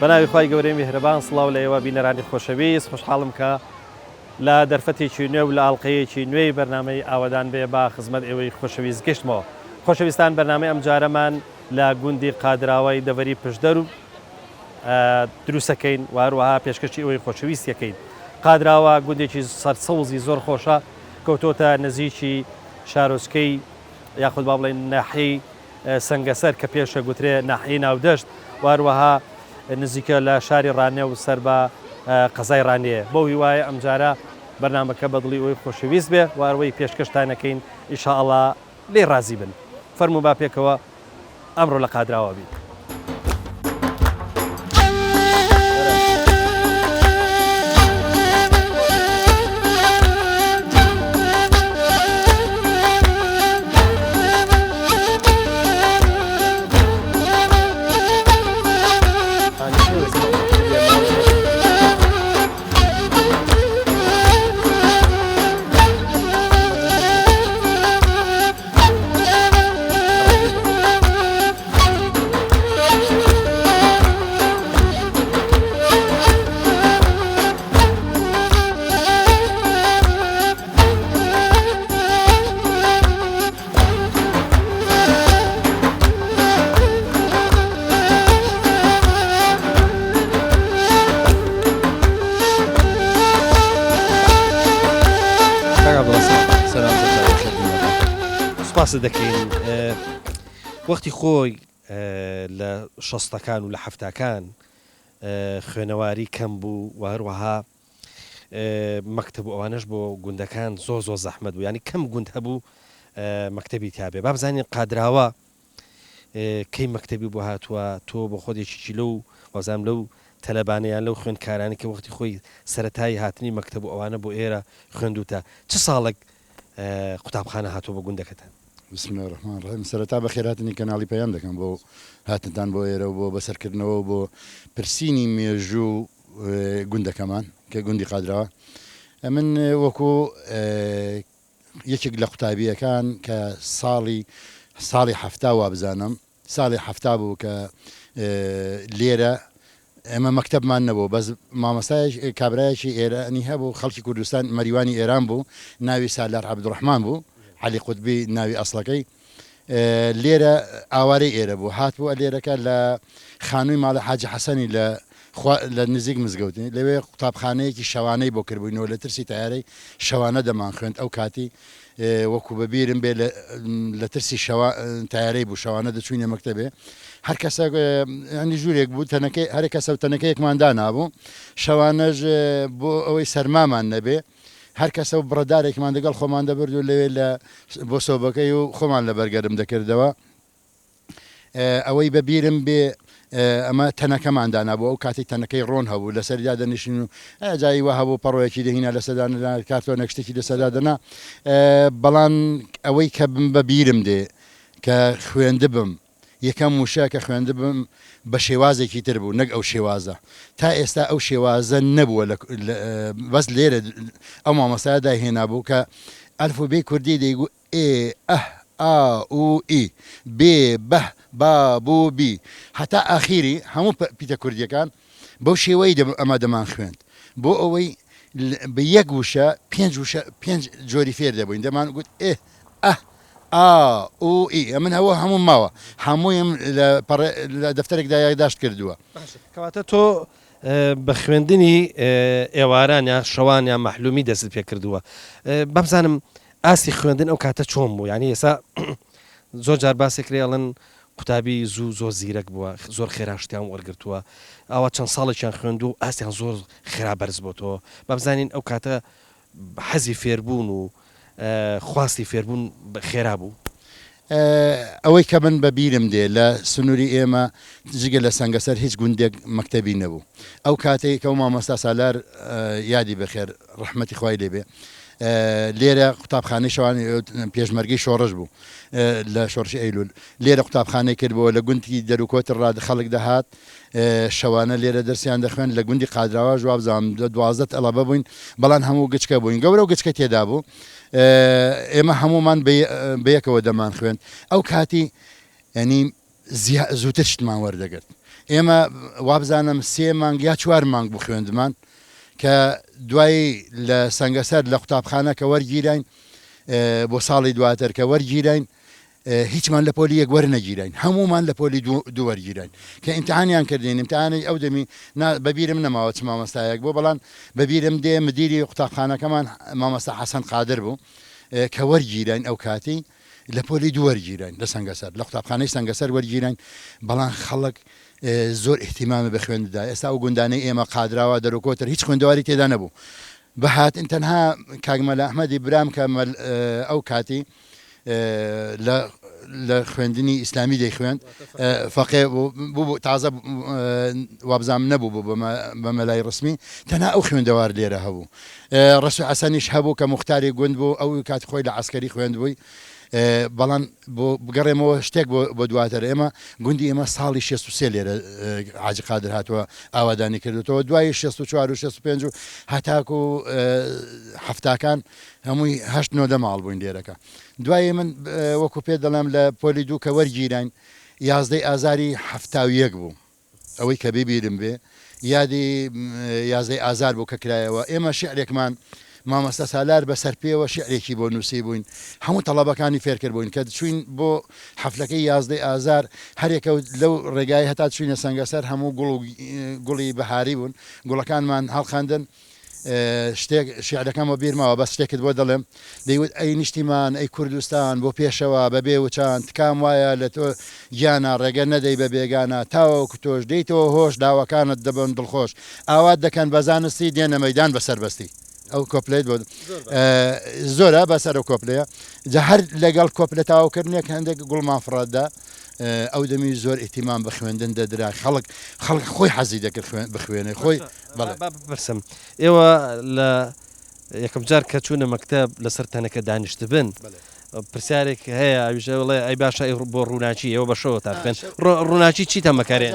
بەناوی خوای گەورەی میهرەبان سڵاو لە ئێوە بینەرانی خۆشەویست خۆشحاڵم کە لە دەرفەتێکی نوێ و لە ئاڵقەیەکی نوێی بەرنامەی ئاوەدان بێ بە خزمەت ئێوەی خۆشەویست گەشتمەوە خۆشەویستان بەرنامەی ئەمجارەمان لە گوندی قادراوای دەڤەری پشدەر و دروستەکەین و هەروەها پێشکەشی ئێوەی خۆشەویست یەکەین قادراوە گوندێکی سەرسەوزی زۆر خۆشە کەوتۆتە نزیکی شارۆچکەی یاخود با بڵێین ناحیەی سەنگەسەر کە پێشە گوترێ ناحیەی ناودەشت و هەروەها نزیکە لە شاری ڕانیە و سەر بە قەزای ڕانیەیە. بەو هیوایە ئەمجارە بەرنامەکە بە دڵی ئێوەی خۆشەویست بێ و هەروەی پێشکەشتان ئەکەین ئیشائەڵا لێی ڕازی بن. فەرموو با پێکەوە ئەمڕۆ لە قادراوە بین. سپاست دەکەین وەختی خۆی لە شەستەکان و لە حەفتاکان خوێنەواری کەم بوو و هەروەها مەکتەب و ئەوانەش بۆ گوندەکان زۆر زۆر زەحمەت بوو یانی کەم گوند هەبوو مەکتەبی تیابێ با بزانین قادراوە کەی مەکتەبی بۆ هاتووە تۆ بۆ خۆت یەکێکی لەو وازانم لەو تەلەبانە یان لەو خوێندکارانی کە وەختی خۆی سەرەتای هاتنی مەکتەب و ئەوانە بۆ ئێرە خوێندوتە چ ساڵێک قوتابخانە هاتووە بۆ گوندەکەتان؟ بسم اللە الرحمن الرحیم سەرەتا بەخێرهاتنی کەناڵی پەیام دەکەم بۆ هاتنتان بۆ ئێرە و بۆ بەسەرکردنەوە و بۆ پرسینی مێژوو گوندەکەمان کە گوندی قادراوە من وەکو یەکێک لە قوتابیەکان کە ساڵی ساڵی حەفتا وابزانم ساڵی حەفتا بوو کە لێرە ئێمە مەکتەبمان نەبوو بەس مامۆستایەک کابرایەکی ئێرانی هەبوو خەڵکی کوردستان مەریوانی ئێران بوو ناوی سالار عەبدوڕەحمان بوو عەلی قوتبی ناوی ئەسڵەکەی لێرە ئاوارەی ئێرە بوو هاتبووە لێرەکە لە خانووی ماڵی حاجی حەسەنی لە لە نزیک مزگەوتنی لەوێ قوتابخانەیەکی شەوانەی بۆ کردبووینەوە لە ترسی تەیارەی شەوانە دەمانخوێند ئەو کاتی وەکو بە بیرم بێ لە ترسی شەوە تەیارەی بوو شەوانە دەچووینە مەکتەبێ هەر کەسە ینی ژوورێک بوو تەنەکەی هەر کەسە و تەنەکەیەکمان دانابوو شەوانەش بۆ ئەوەی سەرمامان نەبێ هەر کەسە و بڕە دارێکمان دەگەڵ خۆمان دەبرد و لەوێ لە بۆ سۆبەکەی و خۆمان لەبەر گەرم دەکردەوە. ئەوەی بە بیرم بێ ئەمە تەنەکەمان دانابوو ئەو کاتی تەنەکەی ڕۆن هەبوو لەسەری دادەنیشتین و جایی وا هەبوو پەڕۆیەکی دەهینا لەسەر دانەنا کارتۆنێک شتێکی لەسەر دادەنا بەڵام ئەوەی کە بم بە بیرم دێ کە خوێندبم یەکەم وشە کە خوێندبم بە شێوازێکی تر بوو نەک ئەو شێوازە تا ئێستا ئەو شێوازە نەبووە بەس لێرە ئەو مامۆستایە دایهێنابوو کە ئەلفوبێی کوردی دەیگوت ئێ، ئه، ئا، ئو، ئی، بێ، بە، با، بو، بی هەتا ئاخیری هەموو پیتە کوردییەکان بەو شێوەی ئەمە دەمانخوێند بۆ ئەوەی بە یەک وشە پێنج وشە پێنج جۆری فێر دەبووین دەمان گوت ئێ، ئه، ئا، ئو، ئی ئەمن ئەوە هەمووم ماوە هەموویم لە پەڕێ لە دەفتەرێکدا یاداشت کردووە. باشە کەواتە تۆ بە خوێندنی ئێواران یان شەوان یان مەحلومی دەستت پێ کردووە بابزانم ئاستی خوێندن ئەو کاتە چۆن بوو یانی ئێستا زۆر جار باسێک کرێ ئەڵێن قوتابی زوو زۆر زیرەک بووە زۆر خێرا شتیان وەرگرتووە ئاوا چەند ساڵێکیان خوێندوو و ئاستیان زۆر خێرا بەرز بۆتەوە با بزانین ئەو کاتە حەزی فێربوون و خواستی فێربوون خێرا بوو؟ ئەوەی کە من بە بیرم دێ لە سنووری ئێمە جگە لە سەنگەسەر هیچ گوندێک مەکتەبی نەبوو ئەو کاتەی کە مامۆستا سالار یادی بەخێر ڕەحمەتی خوای لێ بێ لێرە قوتابخانەی شەوانی پێشمەرگەی شۆڕش بوو لە شۆڕشی ئەیلول لێرە قوتابخانەی کردبەوە لە گوندی دەروکۆتر ڕاد خەڵک دەهات شەوانە لێرە دەرسیان دەخوێند لە گوندی قادراواش وابزانم 12 تەڵەبە بووین بەڵام هەموو گچکە بووین گەورە و گچکە تێدا بوو ئێمە هەمومان بەیەکەوە دەمان خوێند ئەو کاتی ینی زووتر شتمان وەردەگرت. ئێمە وابزانم سێ مانگ یا چوار مانگ بوو خوێندمان کە دوایی لە سەنگەسەر لە قوتابخانە کە وەرگیراین بۆ ساڵی دواتر کە وەرگیراین هیچمان لە پۆلی یەک وەرنەگیراین هەموومان لە پۆلی دوو وەرگیراین کە ئیمتحانیان کردین ئیمتحانی ئەو دەمی نا بەبیرم نەماوە چ مامۆستایەک بوو بەڵام بەبیرم دێ مدیری قوتابخانەکەمان مامۆستا حەسەن قادر بوو کە وەرگیراین ئەو کاتی لە پۆلی دوو وەرگیراین لە سەنگەسەر لە قوتابخانەی سەنگەسەر وەرگیراین بەڵام خەڵک زۆر ئیهتیمامی بە خوێنددا ئێستا ئەو گوندانەی ئێمە قادراوە دەرۆکۆتر هیچ خوێندەواری تێدا نەبوو بە هاتن تەنها کاک مەلا ئەحمەدی برام کە ئەو کاتی لە لە خوێندنی ئیسلامی دەیخوێند فەقێ بوو تازە وابزانم نەبوو بوو بە مەلای ڕسمی تەنها ئەو خوێندەوار لێرە هەبوو ڕەسوو حەسەنیش هەبوو کە موختاری گوند بوو ئەو کات خۆی لە عەسکەری خوێندبووی بەڵام بۆ بگەڕێمەوە شتێک بۆ دواتر ئێمە گوندی ئێمە ساڵی 63 لێرە حاجی قادر هاتووە ئاوادانی کردوتەوە دوای 64 و 65 و هەتاکو هەفتاکان هەمووی هەشت نۆدە ماڵ بووین لێرەکە دوای من وەکو پێ دەڵێم لە پۆلی دوو کە وەرگیراین یازدەی ئازاری 71 بوو ئەوەی کە بیبیرم بێ یادی یازدەی ئازار بوو کە کرایەوە ئێمە شیعرێکمان مامۆستا سالار بە سەرپێوە شیعرێکی بۆ نووسیبووین هەموو تەڵەبەکانی فێر کردبووین کە چووین بۆ حەفلەکەی یازدەی ئازار هەرێکە لەو ڕێگای هەتا چووینە سەنگەسەر هەموو گوڵ و گوڵی بەهاری بوون گوڵەکانمان هەڵقەندن شتێک شیعرەکەم وەبیر ماوە بەس شتێکت بۆ دەڵێم دەیوت ئەی نیشتیمان ئەی کوردستان بۆ پێشەوە بە بێ وچان تکام وایە لە تۆ گیانە ڕێگە نەدەی بە بێگانە تاوەکو تۆش دێیتەوە هۆش لاوەکانت دەبن دڵخۆش ئاوات دەکەن بە زانستی دێنە مەیدان بە سەربەستی ئەو کۆپلەیت بۆ زۆرە بەسەر ئەو کۆپلەیە جا هەر لەگەڵ کۆپلە تەواوکردنێک هەندێک گوڵمان فڕەدا ئەو دەمی زۆر ئیهتیمام بە خوێندن دەدرا خەڵک خەڵک خۆی حەزی دەکرد خوێن بخوێنێ خۆی بەڵێ. با بپرسم ئێوە لە یەکەم جار کە چوونە مەکتەب لەسەر تەنەکە دانیشتبن پرسیارێک هەیە ئەویش ئەڵێ ئەی باشە ئەی بۆ ڕووناکی ئێوە بە شەوە تا خوێن ڕووناکی چیتان بەکارێن؟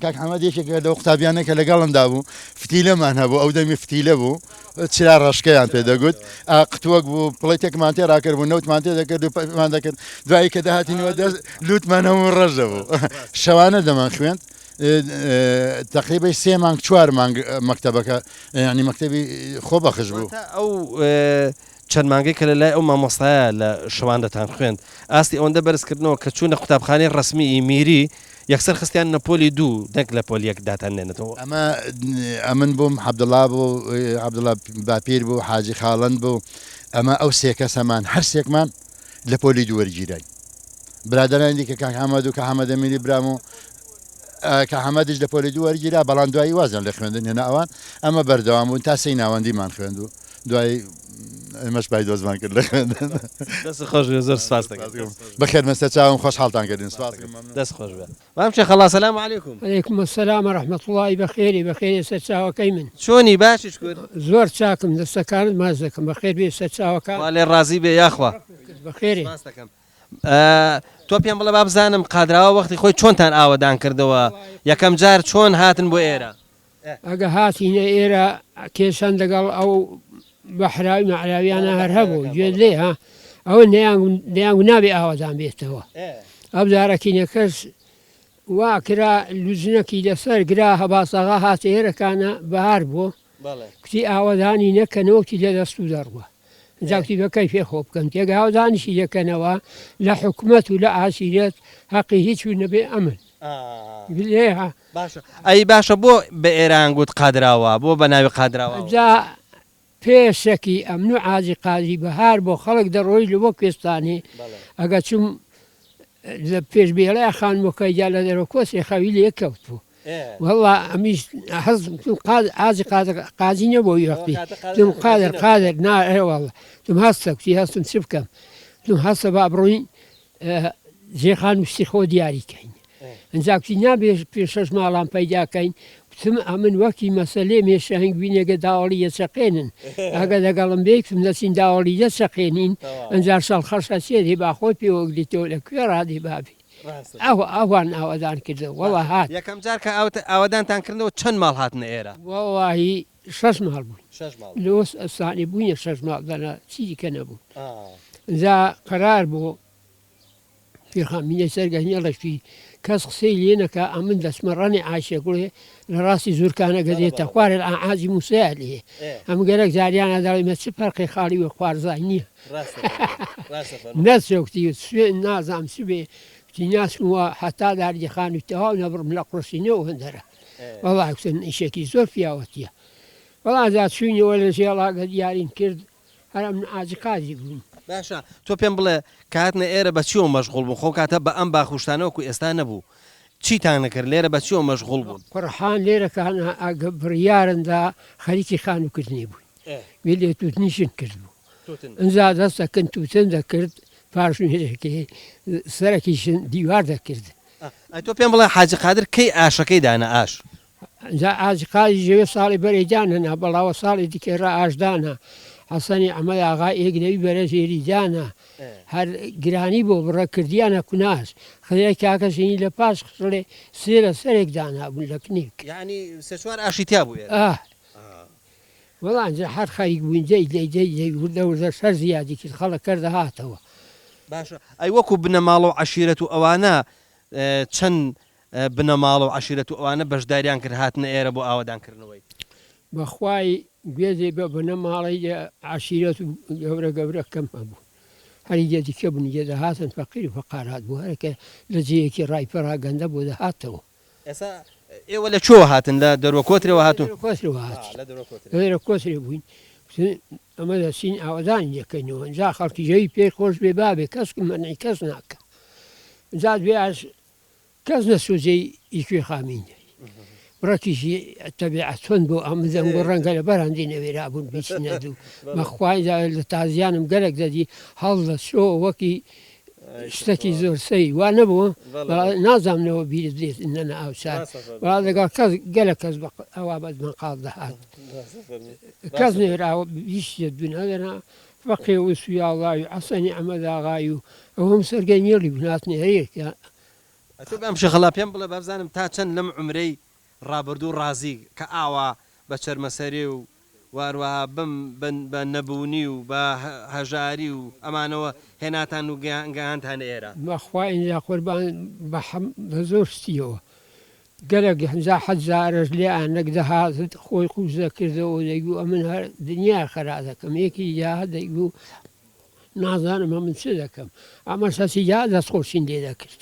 کاک حەمەد یەکێک لەو قوتابیانە کە لەگەڵمدا بوو فتیلەمان هەبوو ئەو دەمی فتیلە بوو چرا ڕەشکەیان پێ دەگوت قتوەک بوو پڵیتێکمان تێ ڕاکرد بوو نەوتمان تێ دەکرد و پەمان دەکرد دوایی کە دەهاتینەوە دەست لوتمان هەموو ڕەش دەبوو شەوانە دەمان خوێند تەقریبەی سێ مانگ چوار مانگ مەکتەبەکە یانی مەکتەبی خۆبەخش بوو. واتە ئەو چەند مانگەی کە لە لای ئەو مامۆستایە لە شەوان دەتان خوێند ئاستی ئەوەندە بەرز کردنەوە کە چوونە قوتابخانەی ڕەسمیی میری یەکسەر خستیاننە پۆلی دوو نەک لە پۆل یەک داتان نێنێتەوە. ئەمە ئەمن بووم عەبدوڵا بوو عەبدوڵا باپیر بوو حاجی خاڵەند بوو ئەمە ئەو سێ کەسەمان هەر سێکمان لە پۆلی دوو وەرگیراین برادەرانی دیکە کاک حەمەد و کاک حەمەد ئەمینی برام و کاک حەمەدیش لە پۆلی دوو وەرگیرا بەڵام دوایی وازیان لە خوێندن هێنا ئەوان ئەمە بەردەوام بوون تا سێی ناوەندیمان خوێند و دوایی ئێمەش پای دۆزمان کرد لە خوێندن. دەست خۆش بێ زۆر سپاس دەکەم. بەخێر بن سەرچاوم خۆشحاڵتان کردین سپاس. دەست خۆش بێ. مام شێخ ئەڵا سلام علیکم. علیکم السلام و رحمە اللە بەخێری بەخێری سەرچاوەکەی من. چۆنی باشی شکور. زۆر چاکم دەستەکانت ماچ دەکەم بەخێر بێی سەرچاوەکان. خوا لێت ڕازی بێ یاخوا. بەخێرێ. سپاست دەکەم تۆ پێم بڵێ با بزانم قادراوە وەختی خۆی چۆنتان ئاوەدان کردەوە یەکەم جار چۆن هاتن بۆ ئێرە؟ ئەگە هاتینە ئێرە کێشەن لەگەڵ ئەو بەحراوی مەعراویانە هەر هەبوو گوێت لێ ها ئەوە دەیانگو نابێ ئاوەدان بێتەوە ئەو جارەکینەکەش وا کرا لوجنەکی لەسەر گرا هەباساغا هاتە ئێرەکانە بەهار بۆ کوتی ئاوەدانی نەکەنەوە کوتی لە دەست و دەڕوە جا کوتی بە کەیفێ خۆ بکەن تێک ئاوەدانیشی دەکەنەوە لە حکومەت و لە عاشیرەت هەقی هیچ و نەبێ ئەمن لێ ها باشە ئەی باشە بۆ بە ئێران گوت قادراوا بۆ بە ناوی قادراواوە؟ جا پێشەکی ئەمن و عازی قازی بەهار بۆ خەڵک دەڕۆی لە بۆ کوێستانی ئەگە چوم لە پێش بێڵێ خانمەکەی جا لە دەرەوە کۆسێ خەوی لێ کەوت بوو وەڵا ئەمیش حەز قازی قادر قازی نەبوو وەختی تم قادر قادر نا وەڵا تم هەستە کوتی هەستم چ بکەم تم هەستە با بڕۆین جێخان وشتی خۆ دیاری کەین ئینجا کوتی نابێ پێ شەش ماڵان پەیدا کەین کوتم ئەمن وەکی مەسەلێ مێشە هەنگوینێگە داوەڵی یەچەقێنن ئەگە لەگەڵم بێی کوتم دەچین داوەڵی دەچەقێنین ئینجا شەڵخەش ئەچێ دێ با خۆی پێوە گریتەوە لە کوێ ڕادێ بابێ ئەوە ئەوان ئاوەدان کردەوە وەڵا هات. یەکەم جار کە ئاوەدانتان کردەوە چەند ماڵ هاتنە ئێرە؟ وەڵاهی شەش ماڵ بووین لۆس ئەسانی بووینە شەش ماڵ دەنا چی دیکە نەبوون ئینجا قەرار بوو پیرخان مینەی سەرگەهنی ڕێکی. کەس قسەی لێ نەکا ئەمن دەچمە ڕەنێ عایشە گوڵێ لە ڕاستی زورکانەگە دێتە خوارێ لە عاجی موسەیا لێ ئەم گەلەک جاریانە دەڵێ مە چ فەرقێ خاڵی وە خوارزای نییە نەچۆ کوتی سوێ نازام چ بێ کوتی ناچم وە هەتا داردی خانووی تەواو نەبڕم لە قڕسینەوە هەندەرە وەڵا کوتن ئیشێکی زۆر پیاوەتیە وەڵا جا چووینەوە لە ژێڵاگە دیاریم کرد هەر ئەمن عاجی قادری بووین. باشە تۆ پێم بڵێ کە هاتنە ئێرە بە چیەوە مەشغوڵ بوون خۆ کاتە بە ئەم باخ و شتانە وەکو ئێستا نەبوو چیتان ئەکرد لێرە بە چیەوە مەشغوڵ بوون؟ قورحان لێرە کە هاتنە ئاگە بڕیارن دا خەریکی خانوو کردنی بووین وی لێ توتنیشن کرد بوو ئنجا دەستە کن توتن دەکرد پاش نوێژەکەی سەرەکیشن دیوار دەکرد. ئەی تۆ پێم بڵێ حاجی قادر کەی ئاشەکەی دانا ئاش؟ جا حاجی قادری ژەوێ ساڵی بەرێ دانەنا بەڵاوە ساڵی دیکەی ڕا ئاش دانا حەسەنی ئەحمەد ئاغا ئێک لەوی بەرە ژێری دانا هەر گرانی بۆ بڕە کردیانە کوناش خدای کاکە ژینی لە پاش خشڵێ سێ لە سەرێک دانابوون لە کنێک. یەعنی سێ چوار ئاشی تیا بوو ئێرە؟ ئاه وەڵا ئینجا هەر خەریک بووین دەی دەی دەی دەی وردە وردە شەر زیادی کرد خەڵک کەر دەهاتەوە. باشە ئەی وەکوو بنەماڵە و عەشیرەت و ئەوانە چەند بنەماڵە و عەشیرەت و ئەوانە بەشداریان کرد هاتنە ئێرە بۆ ئاوەدان کردنەوەی. بەخوای گوێزێ بە بنەماڵەی عەشیرەت و گەورە گەورە کەم هەبوون هەری جێ دیکە بوون جێ دەهاتن فەقیر و فەقارات بوو هەرکە لە جێیەکی ڕای پەراگەندە بۆ دەهاتەوە. ئێستا ئێوە لە کوێوە هاتن لە دەروەکۆترێوە هاتوون؟ لە دەروەکۆترێوە هاتین لە دەروەکۆترێ بووین ئەمە دەچین ئاوەدانی دەکەینەوە جا خەڵکی جێی پێی خۆش بێ بابێ کەس مەنعی کەس ناکا جا دوێیاش کەس نەچوو جێی ئی کوێخا مینەی بڕەکیشی تەبیعەت توند بوو ئەم دەنگ و ڕەنگە لە بەر هەندی نەوێرابوون بیچنە دوو بەخوای جا لە تازیانم گەلەک دەدی هەڵدەچۆ وەکی شتەکی زۆر سەیر وا نەبوو نازانمەوە بیرت لێت نەنە ئاوسار وڵا لەگەڵ کەس گەلە کەس بە ئەوا بە مەقاڵ دەهات کەس نێراوە بیشتێت بوون ئەگەنا فەقێ و سویاڵاوی حەسەنی ئەمەداغای و ئەوەم سەرگەی نێڵی بوون هاتنە هەیەکە ئەتۆ بەم شەخڵە پێم بڵێ بابزانم تا چەند لەم عومرەی ڕابردوو ڕازی کە ئاوا بە چەرمەسەری و وە هەروەها بەم بە نەبوونی و بە هەژاری و ئەمانەوە هێناتان و گەیاندتانە ئێرە. بەخوا ئینجا قوربان بە حەم بە زۆر شتیەوە گەلەک ئینجا حەد جارەش لێیانەک دەهات خۆی قوز دەکردەوە دەیگوو ئەمن هەر دنیا خەرا دەکەم یەکی داهات دەیگوو نازانم ئەمن چ دەکەم ئەمەش هەرچی جا دەستخۆشیم لێ دەکرد.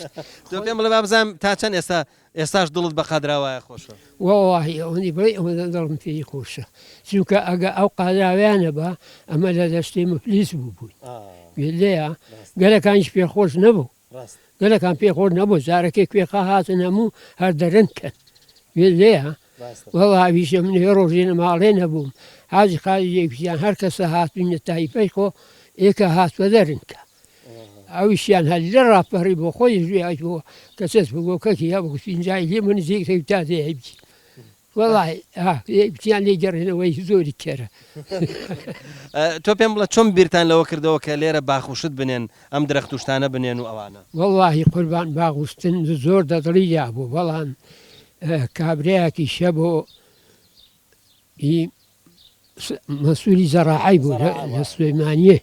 تۆ پێم بڵێ با بزانم تا چەند ئێستا ئێستاش دڵت بە قادراوایە خۆشە؟ وەڵاهی ئەوەندی بڵێی ئەوەندە دڵم پێی خۆشە چونکە ئەگە ئەو قادراوەیان نەبا ئەمە لە دەستێ مفلیس بووبووین گوێت لێیە گەلەکانیش پێ خۆش نەبوو گەلەکان پێ خۆش نەبوو جارەکێ کوێخا هاتن هەموو هەر دەرنگ کەن گوێت لێیە وەڵا ئەویشە من هێ ڕۆژێ لە ماڵێ نەبووم حاجی قادری لێی کوتیان هەر کەسە هاتووینە تایفەی خۆ ئێکە هاتووە دەرنکە ئەویشیان هەر لە ڕاپەڕی بۆ خۆی ژوێ بۆ کەسێت بۆ کەکی هەبوو کوتی جای لێ من نزیک تا دێ بچی وەڵاهی ها کوتیان لێ گەڕێنەوەی زۆری کەرە. تۆ پێم بڵێ چۆن بیرتان لەوە کردەوە کە لێرە باخ و شت بنێن ئەم درەخت و شتانە بنێن و ئەوانە؟ وەڵاهی قوربان باغ و شتن زۆر دە دڵی دابوو بەڵام کابرایەکیش هەبوو ئی مەسولی زەڕاعەی بوو لە سلێمانیێ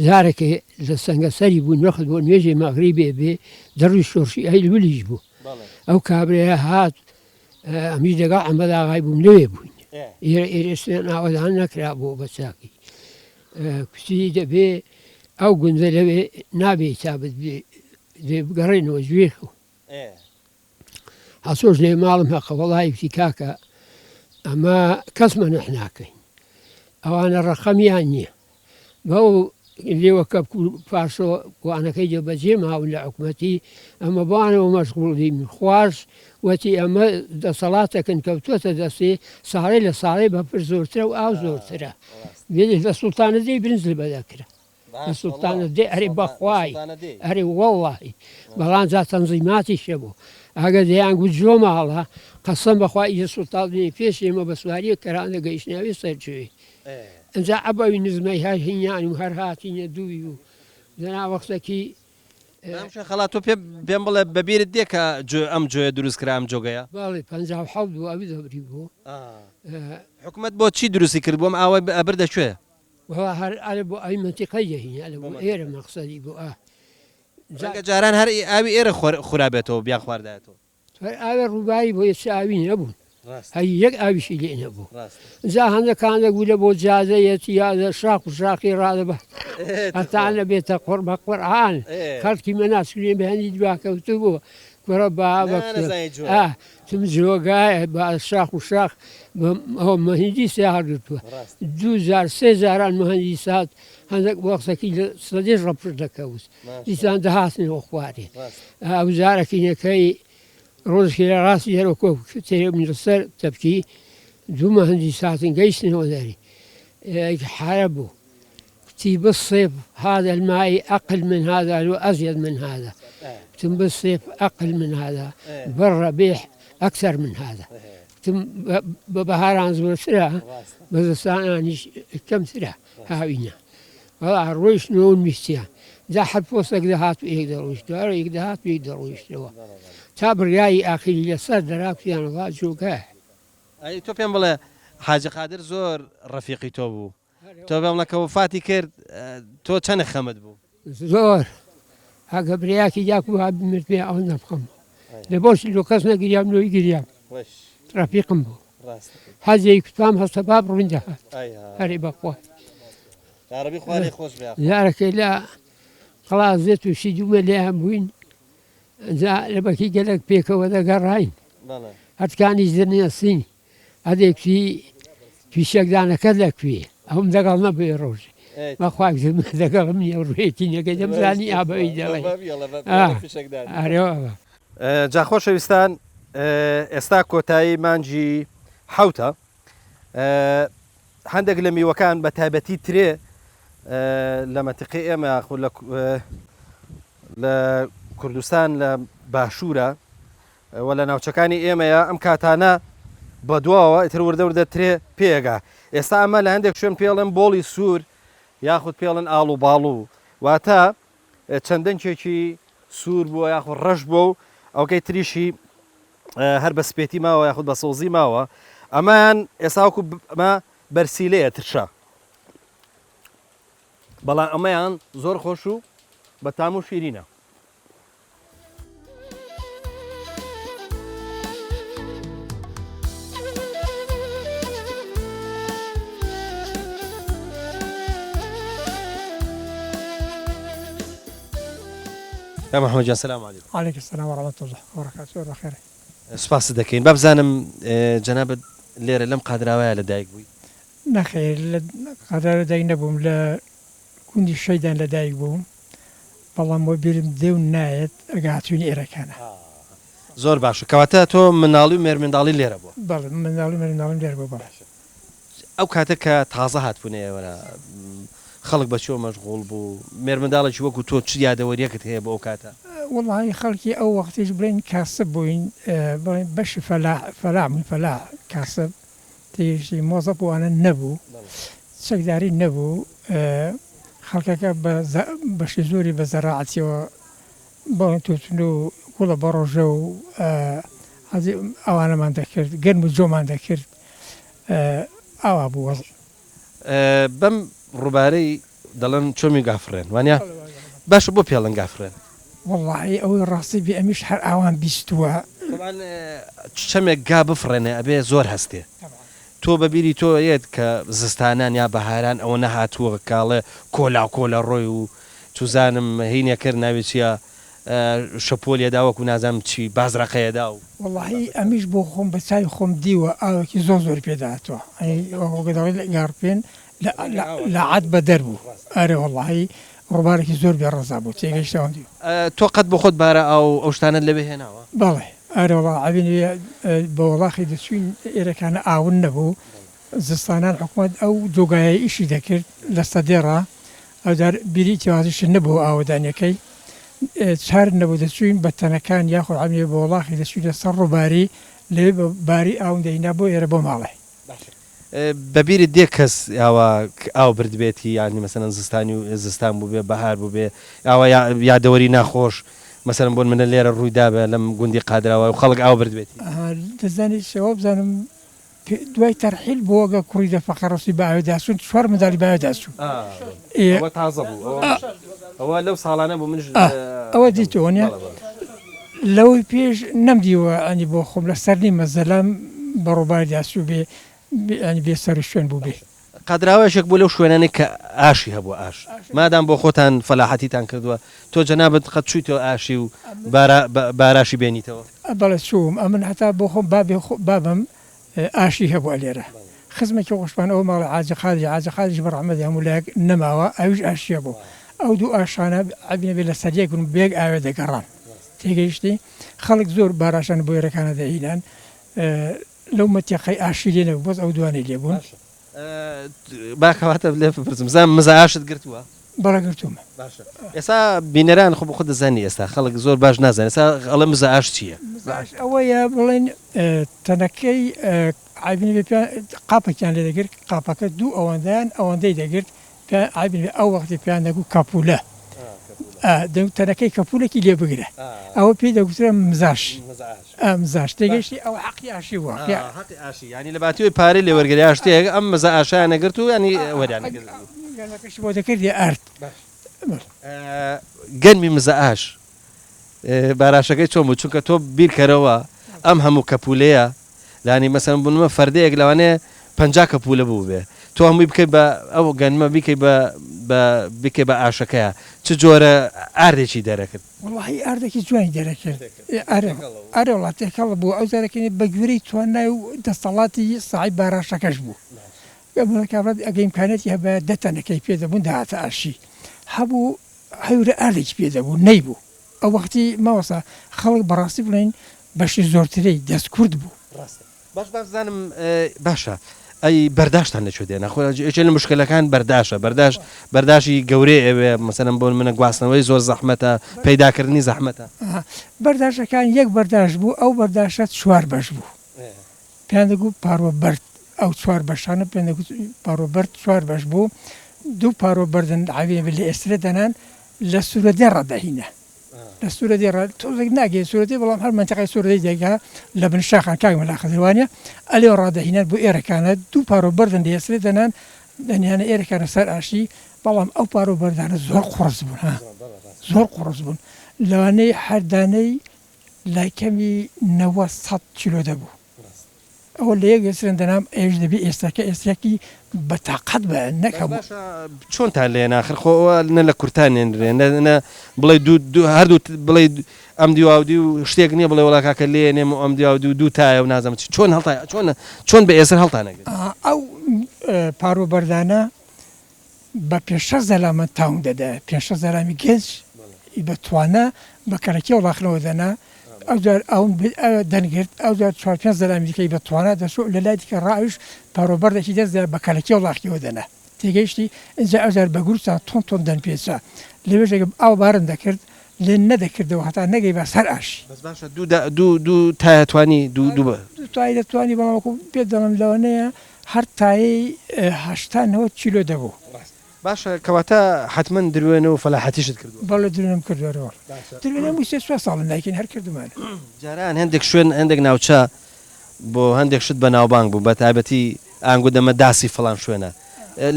جارێکێ لە سەنگەسەری بووین وەخت بۆ نوێژی مەغریبێ بێ دڕی شۆڕشی ئەیلولیش بوو ئەو کابرایە هات ئەمیش لەگەڵ ئەحمەد ئاغای بووم لەوێ بووین ئێرە ئێرێشتیان ئاوەدان نەکرا بۆ بە چاکی کوتی دەبێ ئەو گوندە لەوێ نابێ تابت بێ دێ بگەڕێنەوە گوێ خۆ حەسۆش لێ ماڵم هەقە وەڵی کوتی کاکە ئەمە کەس مەنح ناکەین ئەوانە ڕەقەمیان نییە بەو لێوە کەپک و پارسۆ وانەکەی جێ بەجێ ماون لە حکومەتی ئەمە بەوانەوە مەشغوڵ بین خواش وەتی ئەمە دەسەڵاتەکن کەوتوەتە دەستی ساڵێ لە ساڵێ بەفر زۆرترە و ئاو زۆرترە لە سوڵتانە دێی برنج لە بەدەکرا لە سوڵتانە دێ ئەرێ بەخوای ئەرێ وەڵڵاهی بەڵام جا تەنزیماتیش هەبوو ئەگەر دەیان گوت جۆ ماڵە قەسەم بەخوا ئیجە سوڵتان دێ پێش ئێمە بە سواریە کەرانە گەیشتناوێ سەرجوێ ئەجا ئەبەوی نزمەی هەر هینان و هەر هاتینە دووی و دەنا وەختەکی مام شێخ خەڵات تۆ پێ پێم بڵێ بە بیرت دێ کە جۆ ئەم جۆیە دروست کرا ئەم جۆگەیە؟ بەڵێ 57 بوو ئەوی دەبری بوو حکومەت بۆ چی دروستی کرد بۆم ئاوای ئەبردە کوێ؟ وەڵا هەر ئەرێ بۆ ئەوی مەنتیقەی دەهینە ئەلە بۆ ئێرە مەقسەدی بۆ ئا. ڕەنگە جاران هەر ئاوی ئێرە خورابێتەوە بیان خواردایەتەوە. هەر ئاوێ ڕووباری بۆ یەچ ئاوی نەبوون هەر یەک ئاویشی لێ نەبوو جا هەندەکان لە گولە بۆ جادە یەت یا لە شاخ و شاخی ڕادەبا هەتا نەبێتە قوڕ بە قورئان خەڵکی مە ناسکرێن بە هەندی دواکەوتوو بوو کوڕە بابە تم جۆگایە بە شاخ و شاخ ئەوە مهندیسیا هەڵگرتووە دوو جار سێ جاران مهندیسات هەندێک وەختەکی لە سەدێش ڕەپشت دەکەوت دیسان دەهاتنەوە خوارێ ئەو جارەکینەکەی ڕۆژێکی لە ڕاستی هەرۆکۆ لەسەر تەپکی دوو مهندیس هاتن گەیشتنەوە دەری حارە بوو کوتی بالصيف هذا الماء أقل من هذا وأزيد من هذا کوتم بالصيف أقل من هذا بالربيع أكثر من هذا کوتم بە بەهاران زۆرترە بە زستانانیش کەمترە هاوینە وەڵا ڕۆیشتنەوە و نویستیان جا هەر پۆستێک دەهات و یەک دەڕۆیشتەوە یەک دەهات و یەک دەڕۆیشتەوە تا بڕیاری ئاخیری لەسەر دەرا کوتیان وەڵا جۆگایە. ئەی تۆ پێم بڵێ حاجی قادر زۆر ڕەفیقی تۆ بوو تۆ پێم بڵێ کە وەفاتی کرد تۆ چەنە خەمت بوو؟ زۆر ئەگە برایەکی داکم وا بمردبێ ئەوەندەم خەم بوو لە بۆش لۆ کەس نەگریام لۆی گریام ڕەفیقم بوو حەزی کوتام هەستە باب ڕووین دەهات هەرێ بەخوا جارەکەی لە قەڵازێ تووشی دوومە لێیان بووین جا لە بەکی گەلەک پێکەوە دەگەڕاین هەتکانی زرنێسین ئەدێ کوتی فیشەکدانەکەت لە کوێ؟ ئەوم دەگەڵ نەبووێ ڕۆژێ بەخوا دەگەڵم نییە ڕوێتی نەکەی دەمزانی ئابەوی دەڵێ ئەرێ جا خۆشەویستان ئێستا کۆتایی مانگی حوتە هەندێک لە میوەکان بە تایبەتی ترێ لە مەتیقی ئێمە یاخود لە کوردستان لە باشوورە و لە ناوچەکانی ئێمەیە ئەم کاتانە بەدواوە ئیتر وردە وردە ترێ پێگا ئێستا ئەمە لە هەندێک شوێن پێڵێن بۆڵی سوور یاخود پێڵن ئاڵ و باڵو واتە چەند دەنکێکی سوور بووە یاخود ڕەش بووە و ئەوکەی تریشی هەر بە سپێتی ماوە یاخود بە سەوزی ماوە ئەمەیان ئێستا وەکو ئەمە بەرسیلەیە ترشە بەڵام ئەمەیان زۆر خۆش و بە تام و شیرینە. کاک محمد گیان سلام علیکم. علیک السلام و رحمة اللە و برکاته زۆر بەخێرێی. سوپاست دەکەین بابزانم جەنابت لێرە لەم قادراوایە لە دایک بووی؟ نەخێر لە قادراوە لە دایک نەبووم لە گوندی شەیدان لە دایک بووم بەڵام وەبیرم دێ و نایەت ئەگە هاتووین ئێرەکانە. زۆر باشە کەواتە تۆ منداڵی و مێرمنداڵی لێرە بووە؟ بەڵێ منداڵی و مێرمنداڵیم لێرە بووە بەڵێ. ئەو کاتە کە تازە هاتبوونە ئێوەرە خەڵک بە چۆ مەشغوڵ بوو؟ مێرمنداڵێکی وەکو تۆ چ یادەوەریەکت هەیە بۆ ئەو کاتە؟ وەڵاهی خەڵکی ئەو وەختیش بڵێین کاسب بووین بڵێین بەشی فەلاح فەلاح بووین فەلاح کاسب تێگەیشتی مۆزەف وانە نەبوو چەکداری نەبوو خەڵکەکە بە بەشی زۆری بە زەراعەتیەوە بڵێن توتن و گوڵە بەڕۆژە و ئەوانەمان دەکرد گەنم و جۆمان دەکرد ئاوا بوو وەزع. بەم ڕوبارەی دەڵێن چۆمی گافڕێن وانە؟ باشە بۆ پێڵن گافڕێن؟ وەڵاهی ئەوەی ڕاستی بێ ئەمیش هەر ئاوام بیستووە. تەبعەن چەمێک گا بفڕێنێ ئەبێ زۆر هەستێ تۆ بە بیری تۆ یەت کە زستانان یا بەهاران ئەوە نەهاتووە کاڵێ کۆلاو کۆلە ڕۆی و چوزانم هینێ کرد ناوی چیە شەپۆل یەدا وەکو نازانم چی بازرەقە یەدا و. وەڵاهی ئەمیش بۆ خۆم بە چاوی خۆم دیوە ئاوێکی زۆر زۆری پێدا هاتووە یانی وەکو دەڵێن گاڕپێن لە لە عەد بەدەر بوو ئەرێ وەڵاهی ڕووبارێکی زۆر بێ ڕەزا بوو تێگەیشتە ئەوەم دیوە. تۆ قەت بۆ خۆت بارە ئاو و ئەو شتانەت لەوێ هێناوە؟ بەڵێ ئەرێ وەڵا عەبینی بە وەڵاخی دەچووین ئێرەکانە ئاون نەبوو زستانان حکومەت ئەو جۆگایەی ئیشی دەکرد لە سەدێڕا ئەوجار بیری تیوازیشت نەبوو ئاوەدانیەکەی چار نەبوو دەچووین بە تەنەکان یاخود عەبینی بە وەڵاخی دەچووینە سەر ڕووباری لەوێ بە باری ئاوم دەهینا بۆ ئێرە بۆ ماڵێ. باشە بە بیرت دێ کەس ئاوا ئاو بردبێتی یانی مەسەلەن زستانی و زستان بووبێ بەهار بووبێ ئاوا یادەوەری ناخۆش مەسەلەن بۆ نمونە لێرە ڕووی دابێ لەم گوندی قادراوە و خەڵک ئاو بردبێتی؟ ئەها دەزانی چیە وابزانم. دوای تەرحیل بۆ گە کوڕی دە فەقێ ڕەسووی بە ئاوێ داچوون چوار منداڵی بە ئاوێ داچوون. ئەوە تازە بوو ئەوە لەو ساڵانە بوو منیش ئەوە دیتەوە نیە لەوەی پێش نەمدیوە ئەنی بۆ خۆم لەسەر نیمە زەلام بە ڕووباری داچوو بێ ئەنی بێ سەر و شوێن بوو بێ. قادراوە یەکێک بوو لەو شوێنانەی کە ئاشی هەبوو ئاش مادام بۆ خۆتان فەلاحەتیتان کردووە تۆ جەنابت قەت چوویتەوە ئاشی و باراشی بێنیتەوە؟ بەڵێ چووم ئەمن هەتا بۆ خۆم بابێ بابم ئاشی هەبووە لێرە خزمێکی خۆشمان ئەوە ماڵی حاجی قادری حاجی قادریش بە ڕەحمەتی هەموو لایەک نەماوە ئەویش ئاشی هەبوو ئەو دوو ئاشانە عەبی نەبێ لەسەر یەک بوون بە یەک ئاوێ دەگەڕان تێگەیشتی خەڵک زۆر باراشان بۆ ئێرەکانە دەهینان لەو مەتیقەی ئاشی لێ نەبوو بەس ئەو دوانەی لێ بوون. با کەواتە لێ بپرسم بزانم مزە ئاشت گرتووە؟ بەڵێ گرتوومە. باشە ئێستا بینەران خۆ بەخۆت دەزانی ئێستا خەڵک زۆر باش نازانێ ئێستا ئەڵێ مزە ئاش چییە؟ مزە ئاش ئەوەیە بڵێن تەنەکەی عەیب نەبێ پێیان قاپێکیان لێ دەگرت قاپەکە دوو ئەوەندەیان ئەوەندەی دەگرت پێیان عەیب نەبێ ئەو وەختی پێیان دەگوت کەپوولە دەگوت تەنەکەی کەپوولێکی لێ بگرە ئەوە پێی دەگوترێ مزاش مزاش تێگەیشتی ئەوە حەقی ئاشی بووە حەقی ئاشی یانی لە باتی ئەوەی پارەی لێ وەرگری ئاشتێک ئەم مزە ئاشیان نەگرت و ینی وەریان نەگرت گەنمەکەشی بۆ دەکردی ئارد گەنمی مزە ئاش باراشەکەی چۆن بوو چونکە تۆ بیرکەرەوە ئەم هەموو کەپولەیە لانی مەسەن بنمە فەردەیەک لەوانەیە 50 کەپولە بوو بێ تۆ هەمووی بکەی بە ئەو گەنمە بیکەی بە بە بیکەی بە ئاشەکەیە چ جۆرە ئاردێکی دەرەکرد؟ وەڵاهی ئاردێکی جوانی دەرەکرد ئەرێ ئەرێ وەڵا تێکەڵ بوو ئەو جارەکەی بە گوێرەی توانای و دەستەڵاتی ساحیب باراشەکەش بوو کابرا ئەگە ئیمکانیەتی هەبایە دە تەنەکەی پێ دەبوون دەهاتە ئاشی هەبوو هەورە ئاردێکی پێ دەبوو نەیبوو ئەو وەختی مامۆستا خەڵک بەڕاستی بڵێین بەشی زۆرترەی دەست کورت بوو. ڕاستە باش با بزانم باشە ئەی بەرداشتان لە کوێ دێنا خۆ یەکێ لە مشکلەکان بەرداشە بەرداش بەرداشی گەورەی ئەوێ مەسەلەن بۆ منە گواستنەوەی زۆر زەحمەتە پەیداکردنی زەحمەتە. بەرداشەکان یەک بەرداش بوو ئەو بەرداشە چوار بەش بوو پێیان دەگوت پاڕۆ بەرد ئەو چوار بەشانە پێیان دەگوت پاڕۆ بەرد چوار بەش بوو دوو پاڕۆ بەردن عەوێ لە ئێسترە دەنان لە سوورەدێ ڕادەهینا لە سوورەدێ ڕا تۆزێک ناگەی سوورەدێ بەڵام هەر مەنتیقەی سوورەدێی دەگا لە بن شاخان کاک مەلا خدر وانیە ئەلێ ڕادەهینان بۆ ئێرەکانە دوو پاڕۆ بەردن لە ئێسترە دەنان دەنیانە ئێرەکانە سەر ئاشی بەڵام ئەو پاڕۆ بەردانە زۆر قوڕس بوون ها زۆر قوڕس بوون لەوانەیە هەر دانەی لای کەمی 90 کیلۆ دەبوو ئەوە لە یەک ئێسرێن دەنام ئەویش دەبی ئێستاکە ئێسترەکی بە تاقەت بە نەک هەموو. باشە چۆنتان لێنا ئاخر خۆ ئەوە نە لە کورتان نێنرێ نە نە بڵێ دوو دوو هەردوو بڵێ ئەم دیواو دیو شتێک نییە بڵێ وەڵا کاکە لێ نێم و ئەم دیواو دیو دوو تایە و نازانم چی چۆن هەڵتا چۆن چۆن بە ئێسر هەڵتانەگرت؟ ئەو پاروو بەردانە بە پێنج شەش زەلامە تاوم دەدایە، پێنج شەش زەلامی گەنج ی بە توانا بە کەلەکێ وڵاخنەوە دەنا، ئەوجار ئەوم دەنگرت، ئەوجار چوار پێنج زەلامی دیکەی بە توانا دەچوو لە لای دیکە ڕا ئەویش پارۆ بەردێکی دەست دایە بە کەلەکێ وڵاخیەوە دەنا، تێگەیشتی؟ ئینجا ئەوجار بە گورچان تۆن تۆن دەنپێچا، لەوێش ئەگەر ئاو بارن دەکرد لێ نەدەکردەوە هەتا نەگەی بە سەر ئاشی. بەس باشە دوو دا دوو دوو تایە توانی دوو دوو بە. دوو تای دەتوانی بەڵام وەکوو پێت دەڵێم لەوانەیە هەر تایەی 80 90 کیلۆ دەبوو. ڕاستە. باشە کەواتە حەتمەن دروێنە و فەلاحەتیشت کردووە. بەڵێ دروێنەم کردووە ئەرێ وەڵا. دروێنە هەمووی سێ چوار ساڵە نایکەین هەر کردوومانە. جاران هەندێک شوێن هەندێک ناوچە بۆ هەندێک شت بەناوبانگ بوو بە تایبەتی ئانگو دەمە داسی فڵان شوێنە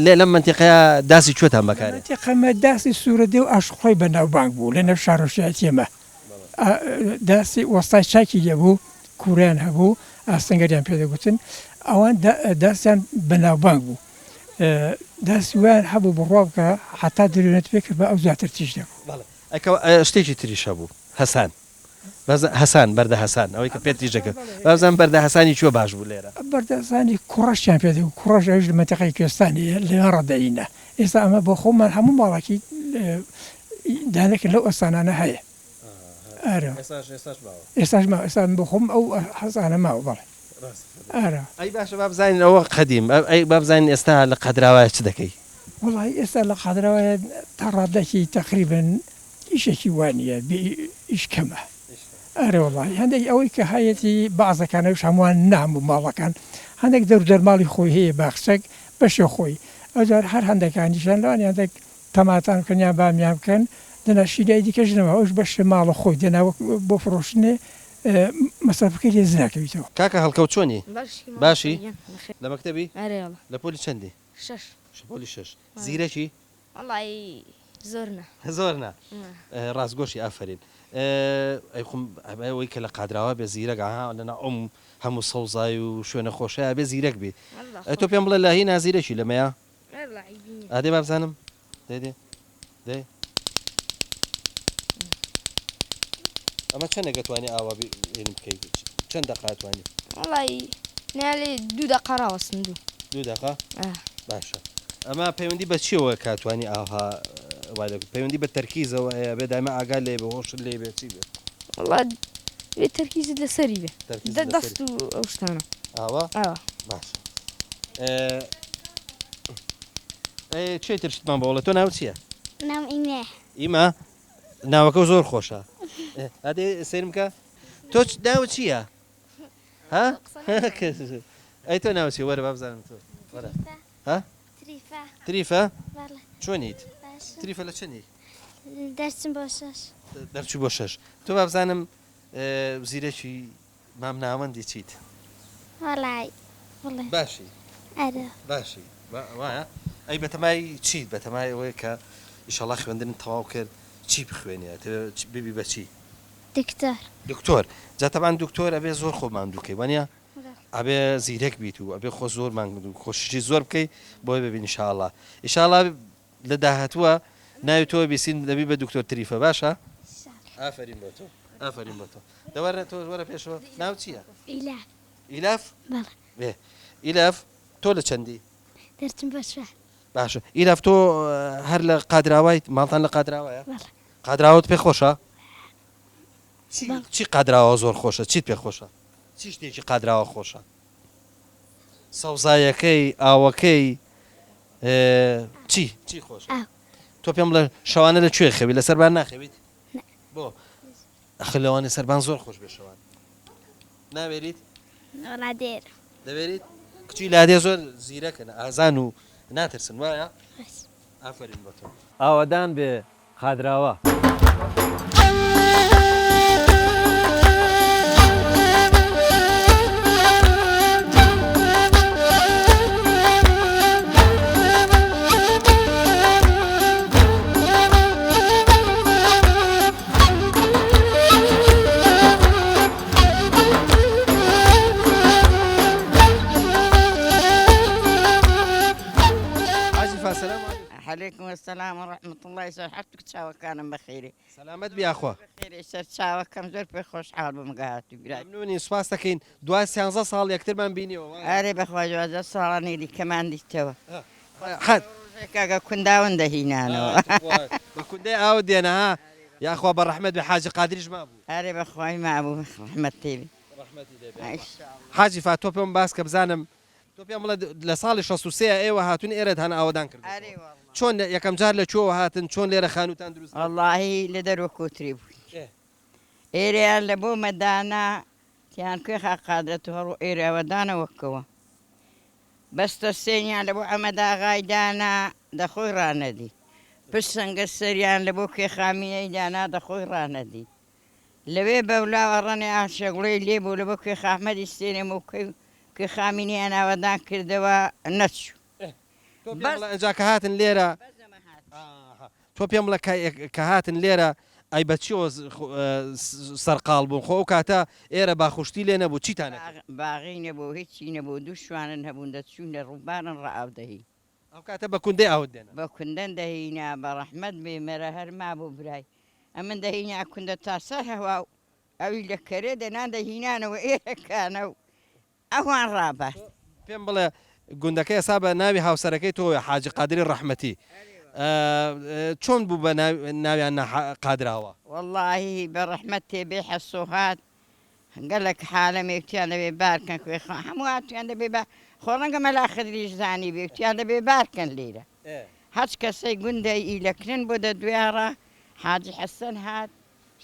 لێ لەم مەنتیقەیە داسی کوێتان بەکارێ؟ لە مەنتیقەمە داسی سوورەدێ و ئاشقڵەی بەناوبانگ بوو لە نێو شارۆچکایەتی ئێمە. داسی وەستای چاکی لێ بوو، کوورەیان هەبوو، ئاسنگەریان پێ دەگوتن، ئەوان داسیان بەناوبانگ بوو. داسی وایان هەبوو بڕوا بکە هەتا دروێنەت پێ کردبا ئەو زیاتر تیژ دەبوو. بەڵێ شتێکی تریش هەبوو هەسان هەسان بەردە هەسان ئەوەی کە پێت تیژ دەکرد بابزانم بەردە هەسانی کوێ باش بوو لێرە؟ بەردە هەسانی کوڕەشیان پێ دەگوت، کوڕەش ئەویش لە مەنتیقەی کوێستانییە لەوێ ڕادەهینا. ئێستا ئەمە بۆ خۆمان هەموو ماڵەکی دانێک لەو ئەستانانە هەیە. ئارە. ئێستاش ئێستاش ماوە. ئێستاش ماوە ئێستا من بۆ خۆم ئەو حەزانە ماوە بەڵێ. ڕاستە. ئارە. ئەی باشە با بزانین ئەوە قەدیم ئەی با بزانین ئێستا لە قادراوایە چ دەکەی؟ وەڵاهی ئێستا لە قادراوایە تا ڕادەکی تەقریبەن ئیشێکی وا نییە بێ ئیش کەمە. ئەرێ وەڵاهی هەندێک ئەوەی کە هەیەتی بەعزەکان ئەویش هەمووان نا هەموو ماڵەکان هەندێک دەرو دەرماڵی خۆی هەیە باخچەک بەشێ خۆی ئەوجار هەر هەندەکانیشیان لەوانەیە هەندێک تەماتان بکەن یان بامیان بکەن دەنا شیلای دیکەش نەما ئەوش بەشێ ماڵە خۆی دەنا وەک بۆ فرۆشتنێ. مەسرەفەکەی لێ زناکەویتەوە. کاکە هەڵکەوت چۆنی؟ باشی باشی؟ بەخێر لە مەکتەبی؟ ئەرێ وەڵا. لە پۆلی چەندی؟ شەش. پۆلی شەش. زیرەکی؟ وەڵایی زۆر نا. زۆر نا. ڕاستگۆشی ئافەرین. ئەی خۆم ئەوەی کە لە قادراوە بێ زیرەک ئەها لە ناو ئەم هەموو سەوزای و شوێنە خۆشەیا بێ زیرەک بی. ئەی تۆ پێم بڵێ لە هینا زیرەکی لەمەیا؟ ئادێ با بزانم. دەی دێ دەی ئەمە چەندێک ئەتوانی ئاوا بێنم بکەی چەند دەقە ئەتوانی؟ وەڵی نالێ دوو دەقە ڕاوەستم دوو دوو دەقە باشە ئەمە پەیوەندی بە چیەوە کاتوانی ئاها وای لە پەیوەندی بە تەرکیزەوە هەیە بێ دایمە ئاگا لێ بێ هۆشت لێ بێ چی بێ وەڵا بێ تەرکیزت لەسەری بێ دەست و ئەو شتانە ئاوا باشە چێ تر شتمان بۆڵێ تۆ ناو چییە؟ ناوم ئیمەیە. ئیمە؟ ناوەکە زۆر خۆشە. ئەدێ سەیرم کە تۆ ناو چییە؟ ها؟ ئەی تۆ ناو چیە؟ وەرە با بزانم تۆ. وەرە. ها؟ تریفە. تریفە؟ بەڵێ. چۆنیت؟ باشم. تریفە لە چەنی؟ دەرچم بۆ شەش. دەرچوو بۆ شەش. تۆ با بزانم زیرەکی مام ناوەندی چیت؟ وەڵای بڵێ. باشی. ئەرێ. باشی وایە؟ ئەی بەتەمای چیت؟ بەتەمای ئەوەی کە ئیشەڵا خوێندنت تەواو کرد چی بخوێنی؟ ئەتەوێ ببی بە چی؟ دکتۆر. دکتۆر. جا تەبعەن دکتۆر ئەبێ زۆر خۆ ماندوو کەی وانیە؟ ئەبێ زیرەک بیت و ئەبێ خۆ زۆر ماندوو کۆششی زۆر بکەی بۆی ببی ئینشاڵا. ئیشاڵا لە داهاتووە ناوی تۆ بیسین دەبی بە دکتۆر تریفە باشە؟ ئافەرین بۆ تۆ ئافەرین بۆ تۆ دە وەرە تۆ وەرە پێشەوە ناو چییە؟ ئیلاف. ئیلاف؟ بەڵێ. بێ ئیلاف تۆ لە چەندی؟ دەرچم بۆ چوار. باشە ئیلاف تۆ هەر لە قادراوایت ماڵتان لە قادراوایە؟ بەڵێ. قادراوەت پێ خۆشە؟ چی چی قادراوە زۆر خۆشە چیت پێ خۆشە؟ چی شتێکی قادراوە خۆشە؟ سەوزایەکەی ئاوەکەی چی چی خۆشە؟ ئاو. تۆ پێم بڵێ شەوانە لە کوێ خەوی لەسەر بان ناخەویت؟ نا. بۆ؟ ئەخر لەوانەیە سەربان زۆر خۆش بێ شەوان. ناوێریت؟ وەڵا دێرم. دەوێریت؟ کچی لادێ زۆر زیرەکن ئازان و ناترسن وایە؟ باش. ئافەرین بۆ تۆ. ئاوەدان بێ قادراوە. حاجی فا سلام علیکم. علیکم السلام و رحمة اللە سەر هەردووک چاوەکانم بەخێرێ. سەلامەت بی یاخوا. بەخێرێ سەر چاوەکەم زۆر پێ خۆشحاڵ بووم کە هاتووی برای. مەمنونین سوپاست دەکەین دوای سیانزە ساڵ یەکترمان بینیەوە وایە؟ ئەرێ بەخوا 12 ساڵانی دیکەمان دیتەوە. حەد. ڕۆژێک ئەگە کونداون دەهینانەوە. بە کوندەی ئاوت دێنە ها یاخوا بە ڕەحمەت بێ حاجی قادریش مابوو. ئەرێ بەخوای مابوو ڕەحمەت لێ بێ. ڕەحمەتی لێ بێ حاجی فا تۆ پێم باس کە بزانم تۆ پێم بڵێ لە ساڵی 63 ئێوە هاتوون ئێرەتان ئاوەدان کردووەتەوە چۆن یەکەم جار لە کوێوە هاتن چۆن لێرە خانووتان دروست کرد؟ وەڵاهی لە دەروە کۆتری بووین ئێرەیان لە بۆمە دانا تیان کوێخا قادرە تو هەڕۆ ئێرە ئاوەدانە وەکەوە بەستە سێنیان لە بۆ ئەمەداغای دانا دەخۆی ڕانەدی پشت سەنگە سەریان لە بۆ کوێخامینەی دانا دەخۆی ڕانەدی لەوێ بەولاوە ڕەنێ ئاشەگوڵەی لێ بوو لە بۆ کوێخا ئەحمەدی ستێنێ مۆکەی و کوێخامینیان ئاوەدان کردەوە نەچوو. تۆ پێم بڵێ ئەنجا کە هاتن لێرە تۆ پێم بڵێ کە هاتن لێرە ئەی بە چیەوە سەرقاڵ بوون خۆ ئەو کاتە ئێرە باخوشتی لێ نەبوو چیتان ئەکرد؟ باغی نەبوو هیچی نەبوو دوو شوانن هەبوون دەچوون لە ڕووبارن ڕا ئاو دەهین. ئەو کاتە بە کوندەی ئاوت دێنا؟ بە کوندەن دەهینا بە ڕەحمەت بێ مەرە هەر مابوو برای ئەمن دەهینا کوندە تا سەر هەوا و ئەوی لە کەرێ دەنان دەهینانەوە ئێرەکانە و ئەوان ڕابات. پێم بڵێ گوندەکە ئێستا بە ناوی هاوسەرەکەی تۆیە حاجی قادری ڕەحمەتی چۆن بوو بە ناویان نا قادراوە؟ وەڵاهی بە ڕەحمەت تێ بێ حەسۆ هات گەلەک حالەمێ وتیان دەبێ بار کەن کوێخا هەموو هاتویان دەبێ با خۆ ڕەنگە مەلا خدریش زانیبێ وتیان دەبێ بار کەن لیرە هەچ کەسەی گوندەی ئیلەکنن بۆ دە دویاڕا حاجی حەسەن هات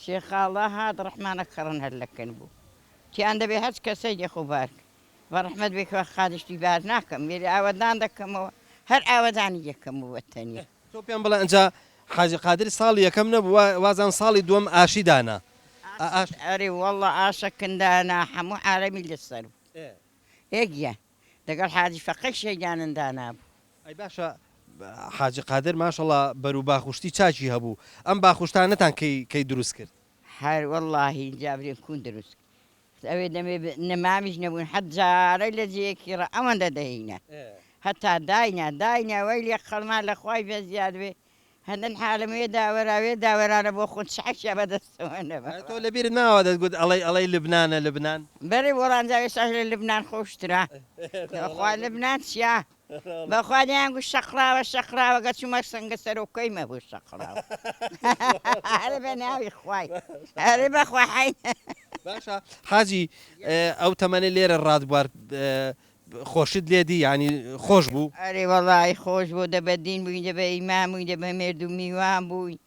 شێخاڵا هات ڕەحمانە کەڕن هەر لەکن بوو تیان دەبێ هەچ کەسەی لێ خۆ بار کەن بە ڕەحمەت بێ کوا خادشتی بار ناکەم لێرە ئاوەدان دەکەمەوە هەر ئاوەدانی دەکەم و بە تەنیا. تۆ پێم بڵێ ئەنجا حاجی قادر ساڵی یەکەم نەبوو وازانم ساڵی دووەم ئاشی دانا. ئاش. ئەرێ وەڵڵا ئاشە کندانا هەموو عالەمی لەسەر بوو. ئێ گیان دەگەڵ حاجی فەقێی شەیدانن دانابوو. ئەی باشە حاجی قادر ماشەڵا بەرو باخ و شتی چاکی هەبوو ئەم باخ و شتانەتان کەی کەی دروست کرد؟ هەر وەڵڵاهی جابرێن کوون دروست کرد ئەوێ دەمێ نەمامیش نەبوون حەد جارەی لە جێیەکی ڕا ئەوەندە دەهینا هەتا داینا داینا وەی لێ قەڵما لە خوای بەزیاد بێ هەندن حالم وێ داوەرا وێ داوەرانە بۆ خۆن چاکیا بە دەستەوە نەبا. ئەرێ تۆ لە بیرت ماوە دەتگوت ئەڵێی ئەڵێی لبنانە لبنان؟ بەرێ وەڵا ئینجا ئێستاش لە لبنان خۆشترە بەخوا لبنان چیا بەخوا دەیان گوت شەقڵاوە شەقڵاوە گە چوومە سەنگە سەرۆکەی مەبوو شەقڵاوە ئەرێ بە ناوی خوای ئەرێ بەخوا حەی. باشە حاجی ئەو تەمەنەی لێرە ڕاتبوارد خۆشت لێ دی یانی خۆش بوو؟ ئەرێ وەڵایی خۆش بوو دە بە دین بووین دە بە ئیمان بووین دە بە مێرد و میوان بووین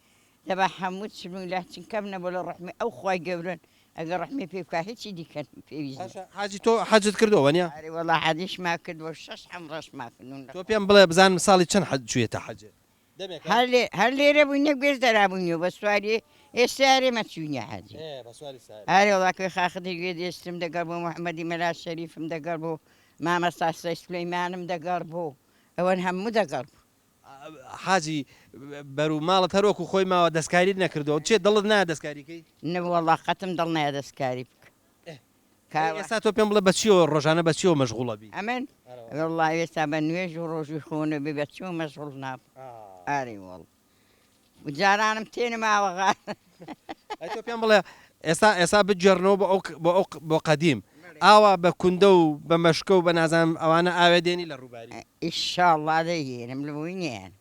دە بە هەموو چ بووین لە چن کەم نەبوو لە ڕەحمی ئەو خوای گەورەن ئەگەر ڕەحمی پێ بکا هیچی دیکە پێویست نیە. باشە حاجی تۆ حەجت کردووە وەنیە؟ ئەرێ وەڵا حەجیشمان کردووە شەش عەمڕەشمان کردوون لە تۆ پێم بڵێ بزانم ساڵی چەند حەج چوویەتە حەجێ؟ دەمێکە؟ هەر لێ هەر لێرە بووین نەک گوێز دەرابووینەوە بە سواری ئێ سەیارەی مە چووینە حەجێ. ئێ بە سواری سەیارە. ئەرێ وەڵا کوێخا خدر گوێ دێسترم دەگەڵ بوو محمدی مەلا شەریفم دەگەڵ بوو مامەستا سەی سولەیمانم دەگەڵ بوو ئەوەن هەموو دەگەڵ بوو. حاجی بەرو ماڵت هەر وەکو خۆی ماوە دەستکاریت نەکردووە چێ دڵت نایە دەستکاری کەی؟ نە وەڵا قەتم دڵ نایە دەستکاری بکەم. ئەی ئێستا تۆ پێم بڵێ بە چیەوە ڕۆژانە بە چیەوە مەشغوڵە بی؟ ئەمن؟ وەڵا ئێستا بە نوێژ و ڕۆژووی خۆ نەبێ بە چیەوە مەشغوڵ نابم ئەرێ وەڵا جارانم تێ نەماوە غا. ئەی تۆ پێم بڵێ ئێستا ئێستا بگێڕنەوە بۆ ئەو بۆ ئەو بۆ قەدیم ئاوا بە کوندە و بە مەشکە و بە نازانم ئەوانە ئاوێ دێنی لە ڕووباری؟ ئیشاڵڵا دەیهێنم لە بۆی نەیەنم.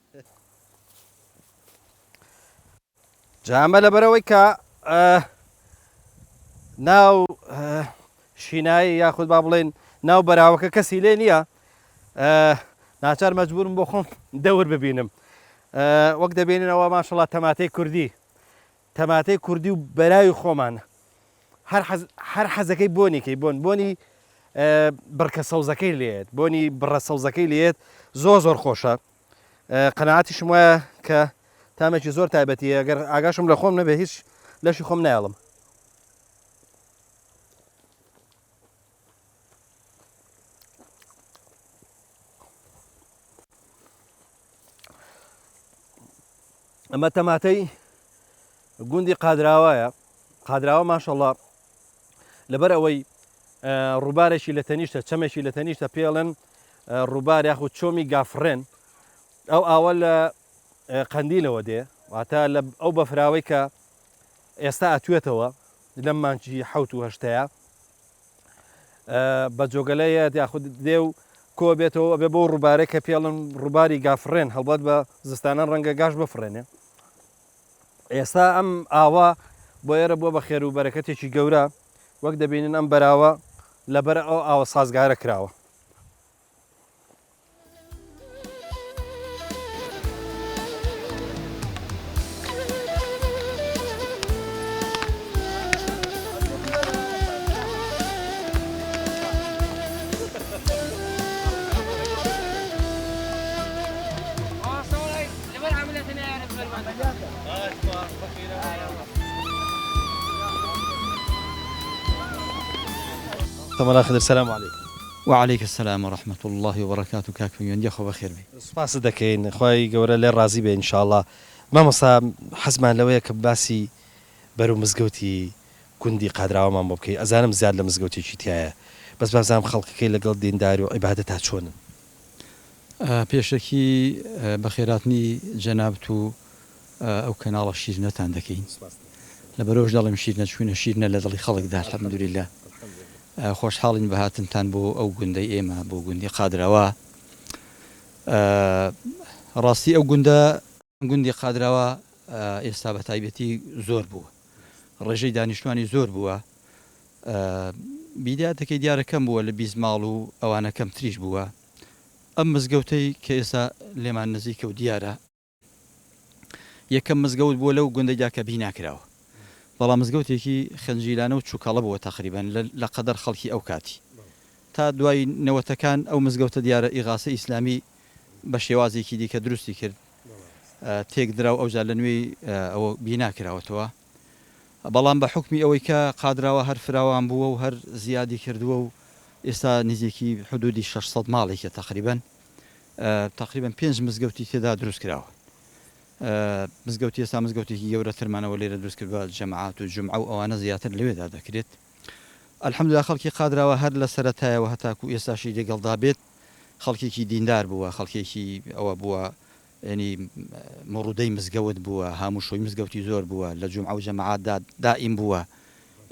جا ئەمە لەبەرئەوەی کە ناو شینایی یاخود با بڵێن ناو بەراوەکە کەسی لێ نییە ناچار مەجبورم بۆ خۆم دەور ببینم وەک دەبیننەوە ماشەڵا تەماتەی کوردی تەماتەی کوردی و بەراوی خۆمان هەر هەر حەزەکەی بۆنیکەی بۆن بۆنی بڕکە سەوزەکەی لێت بۆنی بڕە سەوزەکەی لێت زۆر زۆر خۆشە قەناعەتیشم وایە کە تامێکی زۆر تایبەتیە گەر ئاگاشم لە خۆم نەبێ هیچ لەشی خۆم نایەڵم. ئەمە تەماتەی گوندی قادراوایە قادراوە ماشەڵا لەبەر ئەوەی ڕووبارێکی لە تەنیشتە چەمێکی لە تەنیشتە پێڵێن ڕووبار یاخود چۆمی گافڕێن ئەو ئاوە لە قەندیلەوە دێ واتە لە ئەو بەفراوەی کە ئێستا ئەتوێتەوە لەم مانگی حەوت و هەشتەیە بە جۆگەلەیە یاخود دێ و کۆ بێتەوە ئەبێ بۆ ڕووبارێک کە پێڵن ڕووباری گافڕێن هەڵبەت بە زستانان ڕەنگە گاش بفڕێنێ ئێستا ئەم ئاوە بۆ ئێرە بووە بە خێر و بەرەکەتێکی گەورە، وەک دەبینن ئەم بەراوە لەبەر ئەو ئاوە سازگارە کراوە. مەلا خدر سلام علیکم. وعلیک السلام و رحمە اللە و بەرەکاتو کاک پەیوەندی خۆ بەخێر بێی. سوپاست دەکەین خوای گەورە لێ ڕازی بێ ان شاءاللە مامۆستا حەزمان لەوەیە کە باسی بەرو مزگەوتی گوندی قادراوەمان بۆ بکەی ئەزانم زیاد لە مزگەوتێکی تیایە بەس بابزانم خەڵکەکەی لەگەڵ دینداری و عیبادەتا چۆنن. پێشەکی بەخێراتنی جەنابت و ئەو کەناڵە شیرنەتان دەکەین لەبەرئەوەش دەڵێم شیرنە چونە شیرنە لە دڵی خەڵکدا الحمدللە خۆشحاڵین بە هاتنتان بۆ ئەو گوندەی ئێمە بۆ گوندی قادراوا ڕاستی ئەو گوندە گوندی قادراوا ئێستا بە تایبەتی زۆر بووە ڕێژەی دانیشتوانی زۆر بووە بیداتەکەی دیارە کەم بووە لە 20 ماڵ و ئەوانە کەمتریش بووە ئەم مزگەوتەی کە ئێستا لێمان نزیکە و دیارە یەکەم مزگەوت بووە لەو گوندەیدا کە بینا کراوە بەڵام مزگەوتێکی خنجیلانە و چوکەڵە بووە تەقریبەن لە قەدەر خەڵکی ئەو کاتی تا دوای نەوەتەکان ئەو مزگەوتە دیارە ئیغاسەی ئیسلامی بە شێوازێکی دیکە دروستی کرد تێک درا و ئەوجا لە نوێی ئەوە بینا کراوەتەوە. بەڵام بە حوکمی ئەوەی کە قادراوە هەر فراوان بووە و هەر زیادی کردووە و ئێستا نزیکی حدودی 600 ماڵێکە تەقریبەن تەقریبەن پێنج مزگەوتی تێدا دروست کراوە. مزگەوتی ئێستا مزگەوتێکی گەورەترمانەوە لێرە دروست کردووە جەماعات و جومعە و ئەوانە زیاتر لەوێدا دەکرێت. الحمدللە خەڵکی قادراوە هەر لە سەرەتایەوە هەتاکو ئێستاشی لەگەڵدا بێت خەڵکێکی دیندار بووە خەڵکێکی ئەوە بووە یەنی مڕودەی مزگەوت بووە هاموشۆی مزگەوتی زۆر بووە لە جومعە و جەماعاتدا دائیم بووە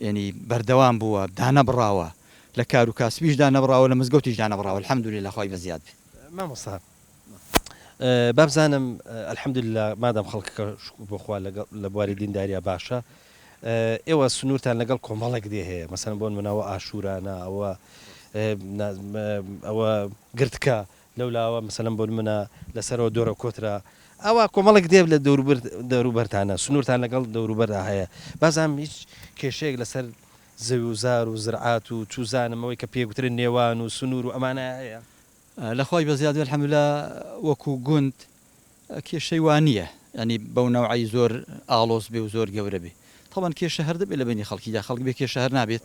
یەنی بەردەوام بووە دانەبڕاوە لە کار و کاسبیش دانەبڕاوە لە مزگەوتیش دانەبڕاوە الحمدللە خوای بەزیاد بێ. مامۆستا بابزانم الحمدللە مادام خەڵکەکە شوکر بۆ خوا لەگەڵ لە بواری دینداریا باشە ئێوە سنوورتان لەگەڵ کۆمەڵێک دێ هەیە مەسەلەن بۆ نمونە ئەوە ئاشوورانە ئەوە ئەوە گرتکە لەولاوە مەسەلەن بۆ نمونە لەسەرەوە دۆرە کۆترە ئەوە کۆمەڵێک دێ لە دەوروبەرتانە سنوورتان لەگەڵ دەوروبەردا هەیە بازام هیچ کێشەیەک لەسەر زەوی و زار و زرعات و چوزانم ئەوەی کە پێگوترن نێوان و سنوور و ئەمانە هەیە؟ لە خوای بەزیاد بێ الحمدللە وەکو گوند کێشەی وا نییە یانی بەو نەوعەی زۆر ئاڵۆز بێ و زۆر گەورە بێ تەبعەن کێشە هەر دەبێ لە بەینی خەڵکیدا خەڵک بێ کێشە هەر نابێت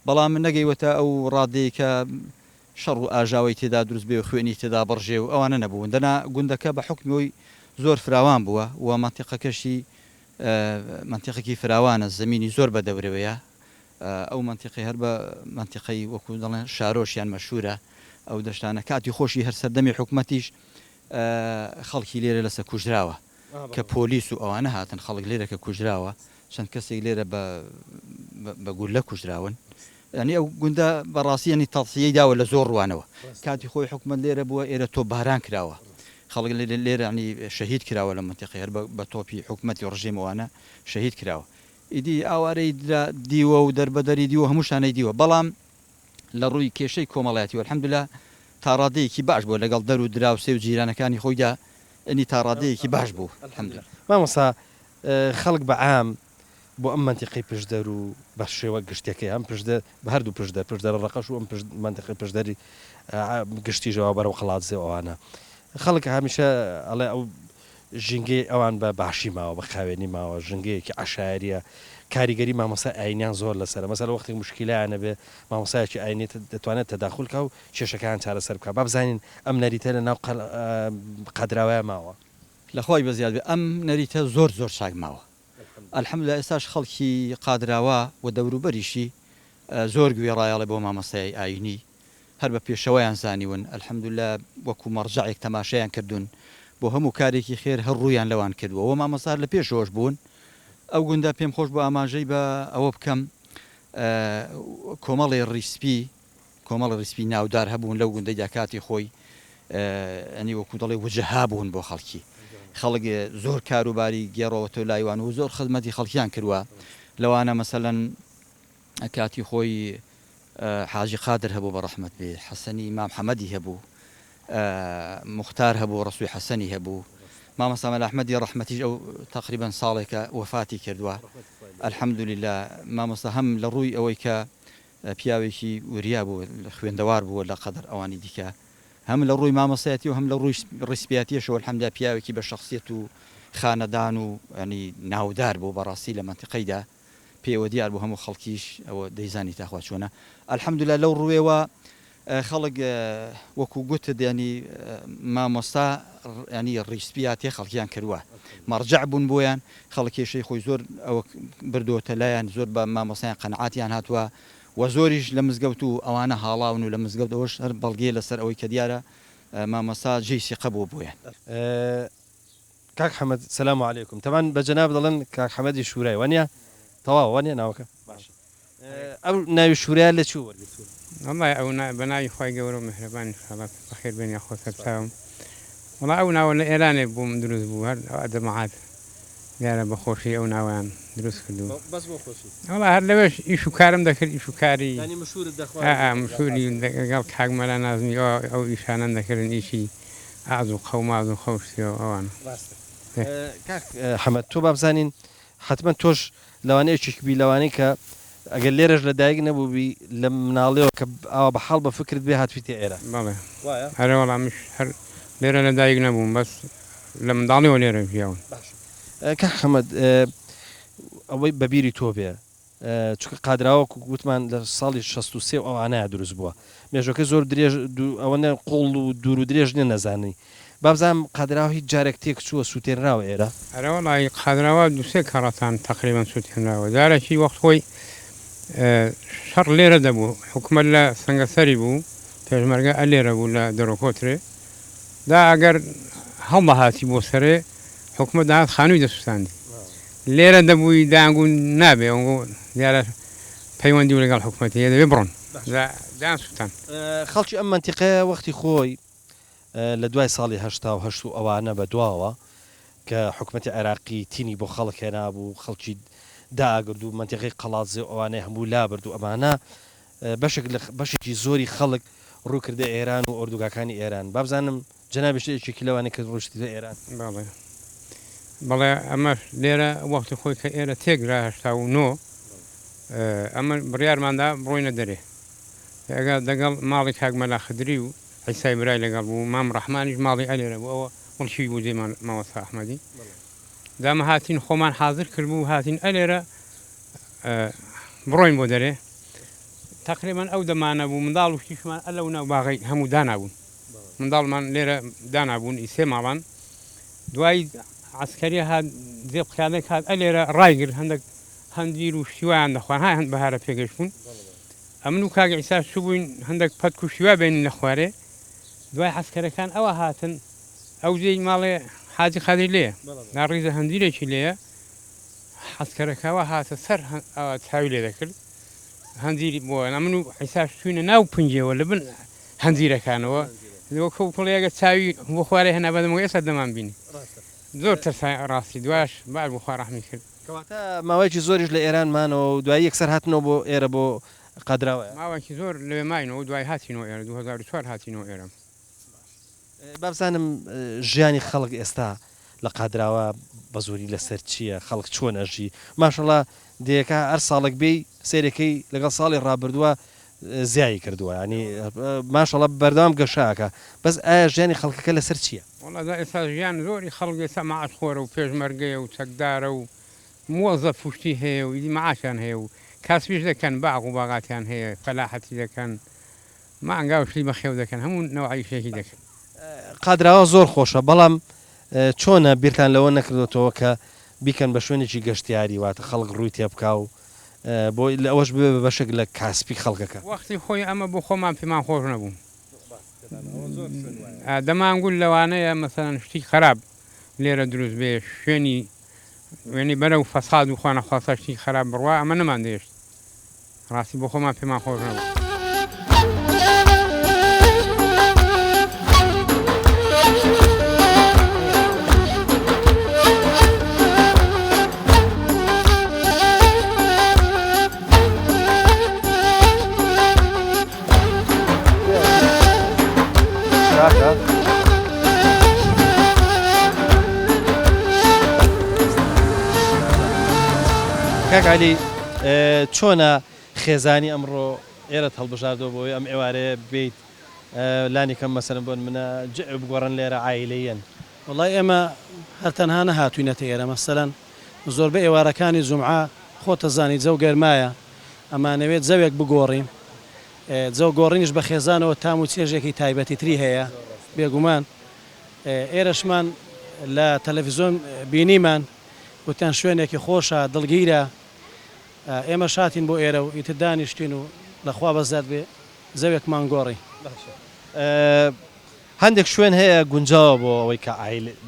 بەڵام نەگەیوەتە ئەو ڕادەیە کە شەڕ و ئاژاوەی تێدا دروست بێ و خوێنی تێدا بڕژێ و ئەوانە نەبوون دەنا گوندەکە بە حوکمی ئەوی زۆر فراوان بووە و مەنتیقەکەشی مەنتیقێکی فراوانە زەمینی زۆر بە دەورەوەیە ئەو مەنتیقەی هەر بە مەنتیقەی وەکو دەڵێن شارۆش یان مەشهورە ئەو دەشتانە کاتی خۆشی هەر سەردەمی حکومەتیش خەڵکی لێرە لەسە کوژراوە کە پۆلیس و ئەوانە هاتن خەڵک لێرە کە کوژراوە چەند کەسێک لێرە بە بە گولە کوژراون یعنی ئەو گوندە بەڕاستی ینی تەڵسیەی داوە لە زۆر ڕوانەوە کاتی خۆی حکومەت لێرە بووە ئێرە تۆ باران کراوە خەڵک لێرە ینی شەهید کراوە لە منتیقی هەر بە تۆپی حکومەتی ڕژێمەوانە شەهید کراوە ئیدی ئاوارەی دیوە و دەربەدەری دیوە هەموو شتانەی دیوە بەڵام لە ڕووی کێشەی کۆمەڵایەتی الحمدللە تا ڕادەیەکی باش بووە لەگەڵ دەر و دراوسێ و جیرانەکانی خۆیدا ینی تا ڕادەیەکی باش بوو الحمدللە. مامۆستا خەڵک بە عام بۆ ئەم مەنتیقەی پشدەر و بە شێوە گشتیەکەی ئەم پشدەر بە هەردوو پشدەر پشدەرە ڕەقەش و ئەم پشت مەنتیقەی پشدەری گشتیشەوە بەرەو قەڵادزێ و ئەوانە خەڵک هەمیشە ئەڵێ ئەو ژینگەی ئەوان بە باشی ماوە، بە خاوێنی ماوە، ژینگەیەکی عەشایەرییە، کاریگەری مامۆستای ئایینیان زۆر لەسەرە، مەسەلەن وەختێک موشکیلەیان هەبێ مامۆستایەکی ئایینی دەتوانێت تەداخول کا و کێشەکەیان چارەسەر بکا، با بزانین ئەم نەریتە لە ناو قادراوەیا ماوە؟ لە خوای بەزیاد بێ ئەم نەریتە زۆر زۆر چاک ماوە الحمدللە ئێستاش خەڵکی قادراوە و دەوروبەریشی زۆر گوێڕایەڵێ بۆ مامۆستای ئایینی هەر بە پێشەوایان زانیون الحمدللە وەکو مەڕجەعێک تەماشایان کردوون بۆ هەموو کارێکی خێر هەر ڕوویان لەوان کردووە وە مامۆستا هەر لە پێشەوەش بوون ئەو گوندە پێم خۆش بوو ئاماژەی بە ئەوە بکەم کۆمەڵی ڕیسپی کۆمەڵی ڕیسپی ناودار هەبوون لەو گوندەیدا کاتی خۆی ئەنی وەکو دەڵێ وجەها بوون بۆ خەڵکی خەڵک زۆر کاروباری گێڕەوەتەوە لایوان و زۆر خزمەتی خەڵکیان کردووە لەوانە مەسەلەن کاتی خۆی حاجی قادر هەبوو بە ڕەحمەت بێ، حەسەنی مام حەمەدی هەبوو، موختار هەبوو، ڕەسووی حەسەنی هەبوو، مامۆستا مەلا ئەحمەدی ڕەحمەتیش ئەو تەقریبەن ساڵێکە وەفاتی کردووە. الحمدللە مامۆستا هەم لە ڕووی ئەوەی کە پیاوێکی وریا بوو، خوێندەوار بووە لە قەدر ئەوانی دیکە، هەم لە ڕووی مامۆستایەتی و هەم لە ڕووی ڕیسپیاتیەشەوە الحمدللە پیاوێکی بە شەخسیەت و خانەدان و یانی ناودار بوو بەڕاستی لە مەنتیقەیدا. پێوە دیار بوو هەموو خەڵکیش ئەوە دەیزانی تاخوا چۆنە الحمدللە لەو ڕووێوە خەڵک وەکو گوتت ینی مامۆستا ینی ڕیسپیا تێ خەڵکیان کردووە مەرجع بوون بۆیان خەڵک کێشەی خۆی زۆر ئەوە بردۆتە لایەن زۆر بە مامۆستایان قەنعاتیان هاتووە و زۆریش لە مزگەوت و ئەوانە هاڵاون و لە مزگەوت ئەوەش هەر بەڵگەیە لەسەر ئەوەی کە دیارە مامۆستا جێی سیقە بووە بۆیان. کاک حەمەد سلام علیکم تەبعەن بە جەناب دەڵێن کاک حەمەدی شورای وانیە تەواو وانیە ناوەکە باشە ئەو ناوی شورایە لە کوێ وەرگرتووە؟ وەڵای ئەو نا بە ناوی خوای گەورە و میهرەبان ان شاءاللە بەخێر بێن یاخوا سەرچاوم وەڵا ئەو ناوە لە ئێرانێ بۆم دروست بوو هەر جەماعەت دیارە بە خۆشی ئەو ناوەیان دروست کردوو بەس بۆ خۆشی وەڵا هەر لەوێش ئیش و کارم دەکرد ئیش و کاری یانی مشورت دەخوارد ئا ئا مشوری لەگەڵ کاک مەلا نازمی ئەو ئەو ئیشانەم دەکردن ئیشی ئازوقە و مازوقە و شتی ئەوانە. ڕاستە کاک حەمەد تۆ بابزانین حەتمەن تۆش لەوانەیە یەکێک بی لەوانەی کە ئەگەر لێرەش لە دایک نەبووبی لە مناڵیەوە کە ئاوا بە حاڵ بە فکرت بێ هاتویتە ئێرە بەڵێ وایە؟ ئەرێ وەڵا منیش هەر لێرە لە دایک نەبووم بەس لە منداڵیەوە لێرە ژیاوم. باشە کاک حەمەد. ئەوەی بە بیری تۆ بێ چونکە قادراوە وەکو وتمان لە ساڵی 63 و ئەوانەیە دروست بووە مێژوەکەی زۆر درێژ ئەوەنە قوڵ و دوور و درێژ نیە نەزانی بابزانم قادراوە هیچ جارێک تێک چووە سوتێنراوە ئێرە؟ ئەرەوەڵای قادراوە دوو سێ کەڕەتان تەقریبەن سوتێنراوە جارێکی وەخت خۆی شەڕ لێرە دەبوو حکومەت لە سەنگەسەری بوو پێشمەرگە ئەلێرە بوو لە دەرۆکۆترێ دا ئەگەر هەڵدەهاتی بۆ سەرێ حکومەت دەهات خانووی دەسوتاندی لێرە دەبووی دەیانگوو نابێ ئەونگۆ دیارە پەیوەندی و لەگەڵ حکومەت هەیە دەبێ بڕۆن دەیان سوتان. خەڵکی ئەم مەنتیقەیە وەختی خۆی لە دوای ساڵی 88 و ئەوانە بە دواوە کە حکومەتی عێراقی تینی بۆ خەڵک هێنابوو خەڵکی داگرد و مەنتیقەی قەڵادزێ و ئەوانەی هەموو لابرد و ئەمانە بەشێک لە بەشێکی زۆری خەڵک ڕووی کردە ئێران و ئۆردوگاکانی ئێران بابزانم جەنابیشت یەکێکی لەوانەی کە ڕۆیشتیتە ئێران. بەڵێ بەڵێ ئەمەش لێرە وەختی خۆی کە ئێرە تێکرا 89 ئەمە بڕیارمان دا بڕۆینە دەرێ ئەگە دەگەڵ ماڵی کاک مەلا خدری و عیسای برای لەگەڵ بوو مام ڕەحمانیش ماڵی ئەلێرە بوو ئەوە مڵکی بوو جێ مامۆستا ئەحمەدی دامە هاتین خۆمان حازر کردبوو هاتین ئەلێرە بڕۆین بۆ دەرێ تەقریبەن ئەو دەمانە بوو منداڵ و شتیشمان ئەلەو ناو باغەی هەموو دانابوون منداڵمان لێرە دانابوون ئی سێ ماڵان دوای عەسکەری هات جێ قیادێک هات ئەلێرە ڕایگرت هەندێک هەندیر و شتیوایان دەخوارد ها هەند بەهارە پێگەشتبوون ئەمن و کاک عیسا چووبووین هەندێک پەتک و شتیوا بێنین لە خوارێ دوای عەسکەرەکان ئەوە هاتن ئەو جێی ماڵێ حاجی قادری لێیە نا ڕیزە هەندیرێکی لێیە عەسکەرەکە وا هاتە سەر ئەوە چاوی لێ دەکرد هەنجیری بۆ ئەمن و عیساش چووینە ناو پنجەوە لە بن هەنجیرەکانەوە وەکو کوڵێگە چاوی بۆ خوارێ هێنا بەدەمەوە ئێستا دەمان بینی زۆر ترسای ڕاستی دواش بار بۆ خوا ڕەحمی کرد. کەواتە ماوەیەکی زۆریش لە ئێران مانەوە و دوایی یەکسەر هاتنەوە بۆ ئێرە بۆ قادراوە؟ ماوەیەکی زۆر لەوێ ماینەوە دوای هاتینەوە ئێرە 2004 هاتینەوە ئێرە. با بزانم ژیانی خەڵک ئێستا لە قادراوە بە زۆری لەسەر چییە خەڵک چۆن ئەژی ماشەڵا دێیەکە هەر ساڵێک بێی سەیرەکەی لەگەڵ ساڵی ڕابردووە زیایی کردووە ینی ماشەڵا بەردەوام گەشە ئەکا بەس ئایا ژیانی خەڵکەکە لەسەر چییە؟ وەڵا جا ئێستا ژیان زۆری خەڵک ئێستا مەعاش خۆرە و پێشمەرگەیە و چەکدارە و موەزەف و شتی هەیە و ئیدی مەعاشیان هەیە و کاسبیش دەکەن باغ و باغاتیان هەیە فەلاحەتی دەکەن مانگا و شتی بەخێو دەکەن هەموو نەوعە ئیشێکی دەکەن. قادراوە زۆر خۆشە بەڵام چۆنە بیرتان لەوە نەکردۆتەوە کە بیکەن بە شوێنێکی گەشتیاری واتە خەڵک ڕووی تێبکا و بۆ ئەوەش ببێ بە بەشێک لە کاسپی خەڵکەکە؟ وەختی خۆی ئەمە بۆ خۆمان پێمان خۆش نەبوو دەمانگوت لەوانەیە مەسەلەن شتی خراپ لێرە دروست بێ شوێنی وێنەی بەرەو فەساد و خوانەخواستە شتی خراپ بڕوا ئەمە نەماندەهێشت ڕاستی بۆ خۆمان پێمان خۆش نەبوو. کاک عەلی چۆنە خێزانی ئەمڕۆ ئێرەت هەڵبژاردووە بۆ ئەوەی ئەم ئێوارەیە بێیت لانی کەم مەسەلەن بۆ نمونە جئ بگۆڕن لێرە عایلەیەن؟ وەڵای ئێمە هەر تەنها نەهاتوینەتە ئێرە مەسەلەن زۆربەی ئێوارەکانی جومعە خۆتەزانی جەو گەرمایە ئەمانەوێت جەوێک بگۆڕین جەو گۆڕینیش بە خێزانەوە تام و چێژێکی تایبەتی تری هەیە بێگومان ئێرەشمان لە تەلەفیزۆن بینیمان وتیان شوێنێکی خۆشە دڵگیرە ئێمەش هاتین بۆ ئێرە و ئیتر دانیشتین و لە خوا بەزیاد بێ جەوێکمان گۆڕی. باشە هەندێک شوێن هەیە گونجاوە بۆ ئەوەی کە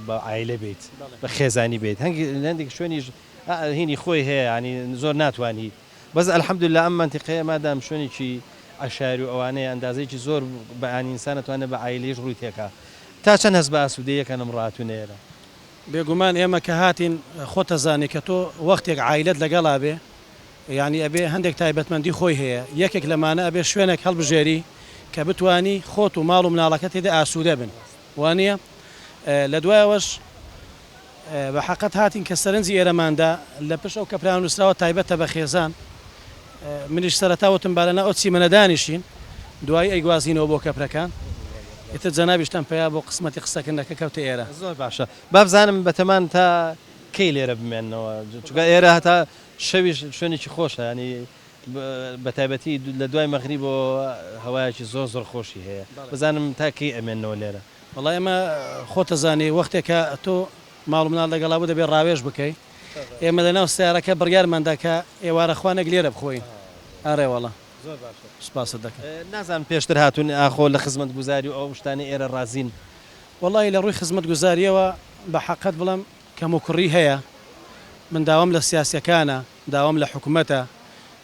بە عایلە بیت بە خێزانی بیت هەندێک شوێنیش هینی خۆی هەیە ینی زۆر ناتوانی بەس الحمدللە ئەم مەنتیقەیە مادام شوێنێکی عەشایەری و ئەوانەیە ئەندازەیەکی زۆر بە یانی ئینسان ئەتوانێ بە عایلەیش ڕووی تێکا تا چەند هەست بە ئاسوودەیی ئەکەن ئەمڕۆ هاتوونە ئێرە؟ بێگومان ئێمە کە هاتین خۆت ئەزانی کە تۆ وەختێک عایلەت لەگەڵا بێ یانی ئەبێ هەندێک تایبەتمەندی خۆی هەیە یەکێک لەمانە ئەبێ شوێنێک هەڵبژێری کە بتوانی خۆت و ماڵ و مناڵەکەت تێدا ئاسوودە بن وانیە لە دوایەوەش بە حەقت هاتین کە سەرنجی ئێرەمان دا لە پشت ئەو کەپرانە نووسراوە تایبەتە بە خێزان منیش سەرەتا وتم با لەناو ئەو چیمەنە دانیشین دوایی ئەیگوازینەوە بۆ کەپرەکان ئیتر جەنابیشتان پەیا بۆ قسمەتی قسەکردنەکە کەوتە ئێرە. زۆر باشە با بزانم بەتەمان تا کەی لێرە بمێننەوە چونکە ئێرە هەتا. شەویش شوێنێکی خۆشە یانی بە تایبەتی لە دوای مەغریبەوە هەوایەکی زۆر زۆر خۆشی هەیە بزانم تا کەی ئەمێننەوە لێرە. وەڵا ئێمە خۆتەزانی وەختێ کە تۆ ماڵ و مناڵ لەگەڵا بوو دەبێ ڕاوێژ بکەی ئێمە لەناو سەیارەکە بڕیارمان دا کە ئێوارە خوانێک لێرە بخۆین ئەڕێ وەڵا زۆر باشە سوپاست دەکەم. نازانم پێشتر هاتوون ئاخۆ لە خزمەتگوزاری و ئەو شتانەی ئێرە ڕازین؟ وەڵاهی لە ڕووی خزمەتگوزارییەوە بە حەقت بڵێم کەموکوڕی هەیە من داوام لە سیاسیەکانە داوام لە حکومەتە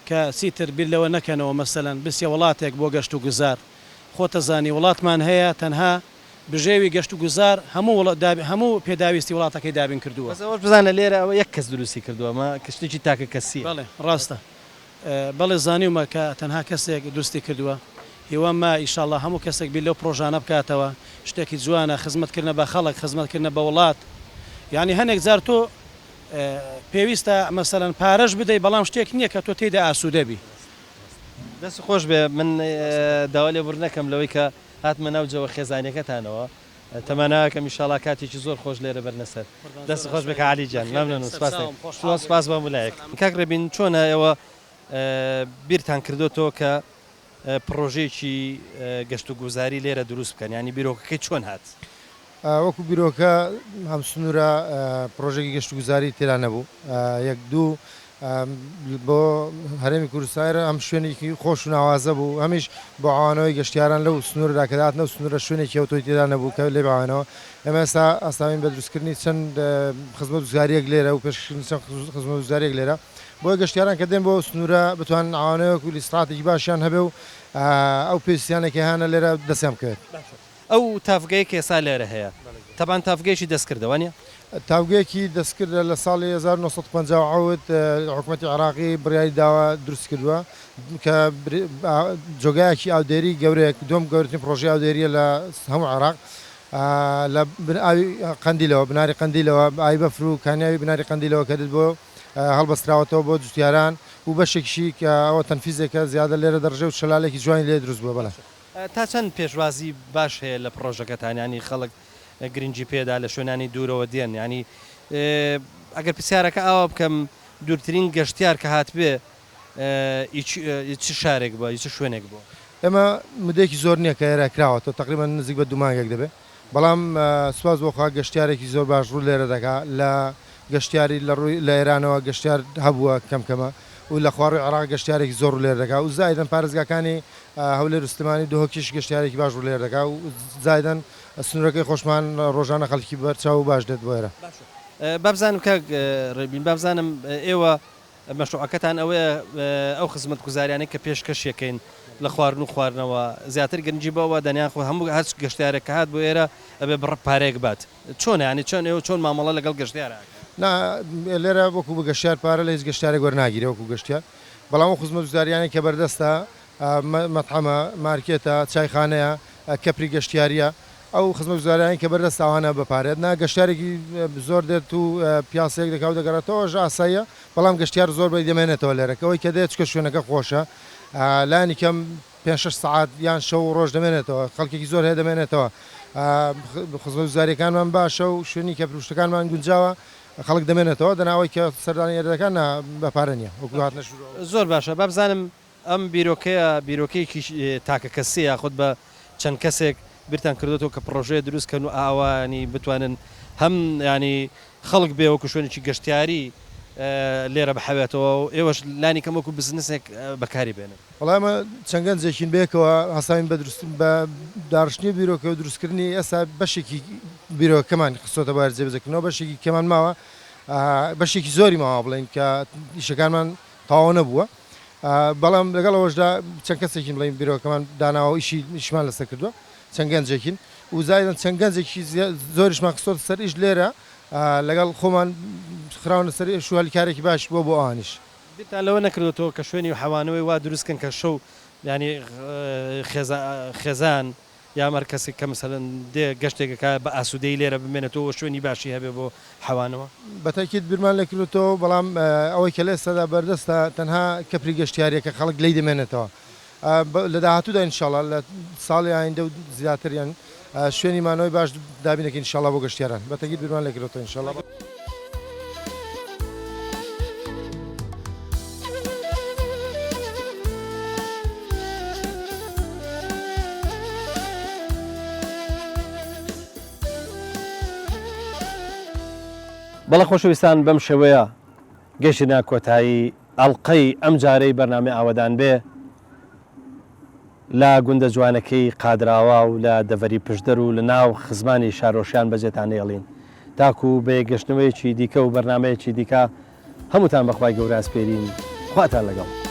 کە چیتر بیر لەوە نەکەنەوە مەسەلەن بچیە وڵاتێک بۆ گەشت و گوزار خۆتەزانی وڵاتمان هەیە تەنها بژێوی گەشت و گوزار هەموو وڵ هەموو پێداویستی وڵاتەکەی دابین کردووە. بەس ئەوەش بزانە لێرە ئەوە یەک کەس دروستی کردووە ئەمە شتێکی تاکە کەسیە. بەڵێ ڕاستە بەڵێ زانیومە کە تەنها کەسێک دروستی کردووە هیوام مایە ئیشاڵا هەموو کەسێک بیر لەو پڕۆژانە بکاتەوە شتێکی جوانە خزمەت کردنە بە خەڵک خزمەت کردنە بە وڵات یانی هەنێک جار تۆ پێویستە مەسەلەن پارەش بدەی بەڵام شتێک نییە کە تۆ تێیدا ئاسوودە بی. دەست خۆش بێ من داوا لێبوردن ئەکەم لەوەی کە هاتمە ناو جەوە خێزانیەکەتانەوە تەمەناکەم ئیشاڵا کاتێکی زۆر خۆش لێرە بەرنە سەر دەست خۆش بێ کاک عەلی گیان مەمنون و سپاس دەکەم سپاس بۆ هەموو لایەک. کاک ڕێبین چۆنە ئێوە بیرتان کردۆتەوە کە پڕۆژەیەکی گەشتوگوزاری لێرە دروست بکەن یانی بیرۆکەکەی چۆن هات؟ وەکو بیرۆکە ئەم سنوورە پڕۆژەیەکی گەشتوگوزاری تێدا نەبوو یەک دوو بۆ هەرێمی کوردستان ئێرە هەم شوێنێکی خۆش و ناوازە بوو هەمیش بۆ عوانەوەی گەشتیاران لەو سنوورەدا کە دەهاتنە ئەو سنوورە شوێنێکی ئەوتۆی تێدا نەبوو کە لێ بعاوێنەوە ئێمە ئێستا هەستاوین بە دروستکردنی چەند خزمەتگوزارییەک لێرە و پێشکەشکردنی چەند خزمەتگوزارییەک لێرە بۆیە گەشتیاران کە دێن بۆ ئەو سنوورە بتوانن عوانەوەیەک و ئیستراحەتێکی باشیان هەبێ و ئەو پێویستیانەی کە هەیانە لێرە دەستیان بکەوێت. ئەو تاڤگەیە کە ئێستا لێرە هەیە تەبعەن تاڤگەیەکی دەستکردە وانیە؟ تاڤگەیەکی دەستکردە لە ساڵی 1957 حکومەتی عێراقی بڕیاری داوە دروستی کردووە کە جۆگایەکی ئاودێری گەورەیە دووەم گەورەترین پڕۆژەی ئاودێریە لە هەموو عێراق لە بن ئاوی قەندیلەوە بناری قەندیلەوە ئاوی بەفر و کانیاوی بناری قەندیلەوە کە دێت بۆ هەڵبەستراوەتەوە بۆ جوتیاران و بەشێکیشی کە ئەوە تەنفیزێکە زیادە لێرە دەڕژێ و شەلالێکی جوانی لێ دروست بووە بەڵێ. تا چەند پێشوازی باش هەیە لە پڕۆژەکەتان یانی خەڵک گرنگی پێدا لە شوێنانی دوورەوە دێن یانی ئەگەر پرسیارەکە ئاوا بکەم دوورترین گەشتیار کە هاتبێ ئی چ شارێک بووە ئی چ شوێنێک بووە؟ ئێمە مدەیەکی زۆر نییە کە ئێرە کراوەتەوە تەقریبەن نزیک بە دوو مانگێک دەبێ بەڵام سوپاس بۆ خوا گەشتیارێکی زۆر باش ڕوو لێرە دەکا لە گەشتیاری لە ڕووی لە ئێرانەوە گەشتیار هەبووە کەم کەمە و لە خوارووی عێراق گەشتیارێکی زۆر ڕوو لێرە دەکا و زایدەن پارێزگاکانی هەولێر و سلێمانی و دهۆکیش گەشتیارێکی باش ڕوو لێرە دەکا و زایدەن سنوورەکەی خۆشمان ڕۆژانە خەڵکی بەرچاو و باش دێت بۆ ئێرە. باشە با بزانم کاک ڕێبین با بزانم ئێوە مەشروعەکەتان ئەوەیە ئەو خزمەتگوزاریانەی کە پێشکەشیەکەین لە خواردن و خواردنەوە زیاتر گرنگی بەوە دەن یان خۆ هەموو هەرچ گەشتیارێک کە هات بۆ ئێرە ئەبێ بڕە پارەیەک بات چۆنە یانی چۆن ئێوە چۆن مامەڵە لەگەڵ گەشتیار ئەکەن؟ نا لێرە وەکو بە گەشتیار پارە لە هیچ گەشتیارێک وەرناگیرێ وەکو گەشتیار بەڵام ئەو خزمەتگوزاریانەی کە بەردەستە مەتعەمە، مارکێتە، چایخانەیە، کەپری گەشتیارییە، ئەو خزمەتگوزاریانەی کە بەردەستە ئەوانە بە پارەیە نا گەشتیارێکی زۆر دێت و پیاسەیەک دەکا و دەگەڕێتەوە ئەوەش ئاساییە بەڵام گەشتیار زۆر بەی دەمێنێتەوە لێرە کە ئەوەی کە دێت چونکە شوێنەکە خۆشە لانی کەم پێنج شەش سەعات یان شەو و ڕۆژ دەمێنێتەوە خەڵکێکی زۆر هەیە دەمێنێتەوە خزمەتگوزارییەکانمان باشە و شوێنی کەپر و شتەکانمان گونجاوە خەڵک دەمێنێتەوە دەنا ئەوەی کە سەردانی ئێرە دەکات نا بە پارە نییە وەکو هاتنە ژوورەوە. زۆر باشە با بزانم ئەم بیرۆکەیە بیرۆکەیەکی تاکەکەسیە یاخود بە چەند کەسێک بیرتان کردۆتەوە کە پڕۆژەیە دروست کەن و ئاوا ینی بتوانن هەم ینی خەڵک بێ وەکو شوێنێکی گەشتیاری لێرە بحەوێتەوە و ئێوەش لانی کەم وەکو بزنسێک بەکاری بێنن. وەڵا ئێمە چەند گەنجێکین بەیەکەوە هەستاوین بە دروست بە داڕشتنی بیرۆکە و دروستکردنی ئێستا بەشێکی بیرۆکەمان خستۆتە بواری جێبەجێکردنەوە بەشێکی کەمان ماوە بەشێکی زۆری ماوە بڵێین کە ئیشەکانمان تەواو نەبووە بەڵام لەگەڵ ئەوەشدا چەند کەسێکین بڵێین بیرۆکەمان داناوە و ئیشی ئیشمان لەسەر کردووە چەند گەنجێکین و زایدەن چەند گەنجێکی زۆریشمان خستۆتە سەر ئیش لێرە لەگەڵ خۆمان خراونە سەر ئیش و هەلی کارێکی باش بووە بۆ ئەوانیش. بیرتان لەوە نەکردۆتەوە کە شوێنی حەوانەوەی وا دروست کەن کە شەو یانی خێزان یان هەر کەسێک کە مەسەلەن دێ گەشتێک ئەکا بە ئاسوودەیی لێرە بمێنێتەوە و شوێنی باشی هەبێ بۆ حەوانەوە؟ بە تەئکید بیرمان لێ کردۆتەوە بەڵام ئەوەی کە لە ئێستادا بەردەستە تەنها کەپری گەشتیاریە کە خەڵک لێی دەمێنێتەوە لە داهاتوودا ان شاءاللە لە ساڵی ئایندە و زیاتر یان شوێنی مانەوەی باش دابین دەکەین ان شاءاللە بۆ گەشتیاران بە تەئکید بیرمان لێ کردۆتەوە ان شاءاللە. بەڵێ خۆشەویستان بەم شێوەیە گەشتینە کۆتایی ئەڵقەی ئەم جارەی بەرنامەی ئاوەدان بێ لە گوندە جوانەکەی قادراوا و لە دەڤەری پشدەر و لە ناو خزمانی شارۆشیان بەجێتان نێڵین تاکو بە یەکگەشتنەوەیەکی دیکە و بەرنامەیەکی دیکە هەمووتان بەخوای گەورە ئەسپێرین خواتان لەگەڵ.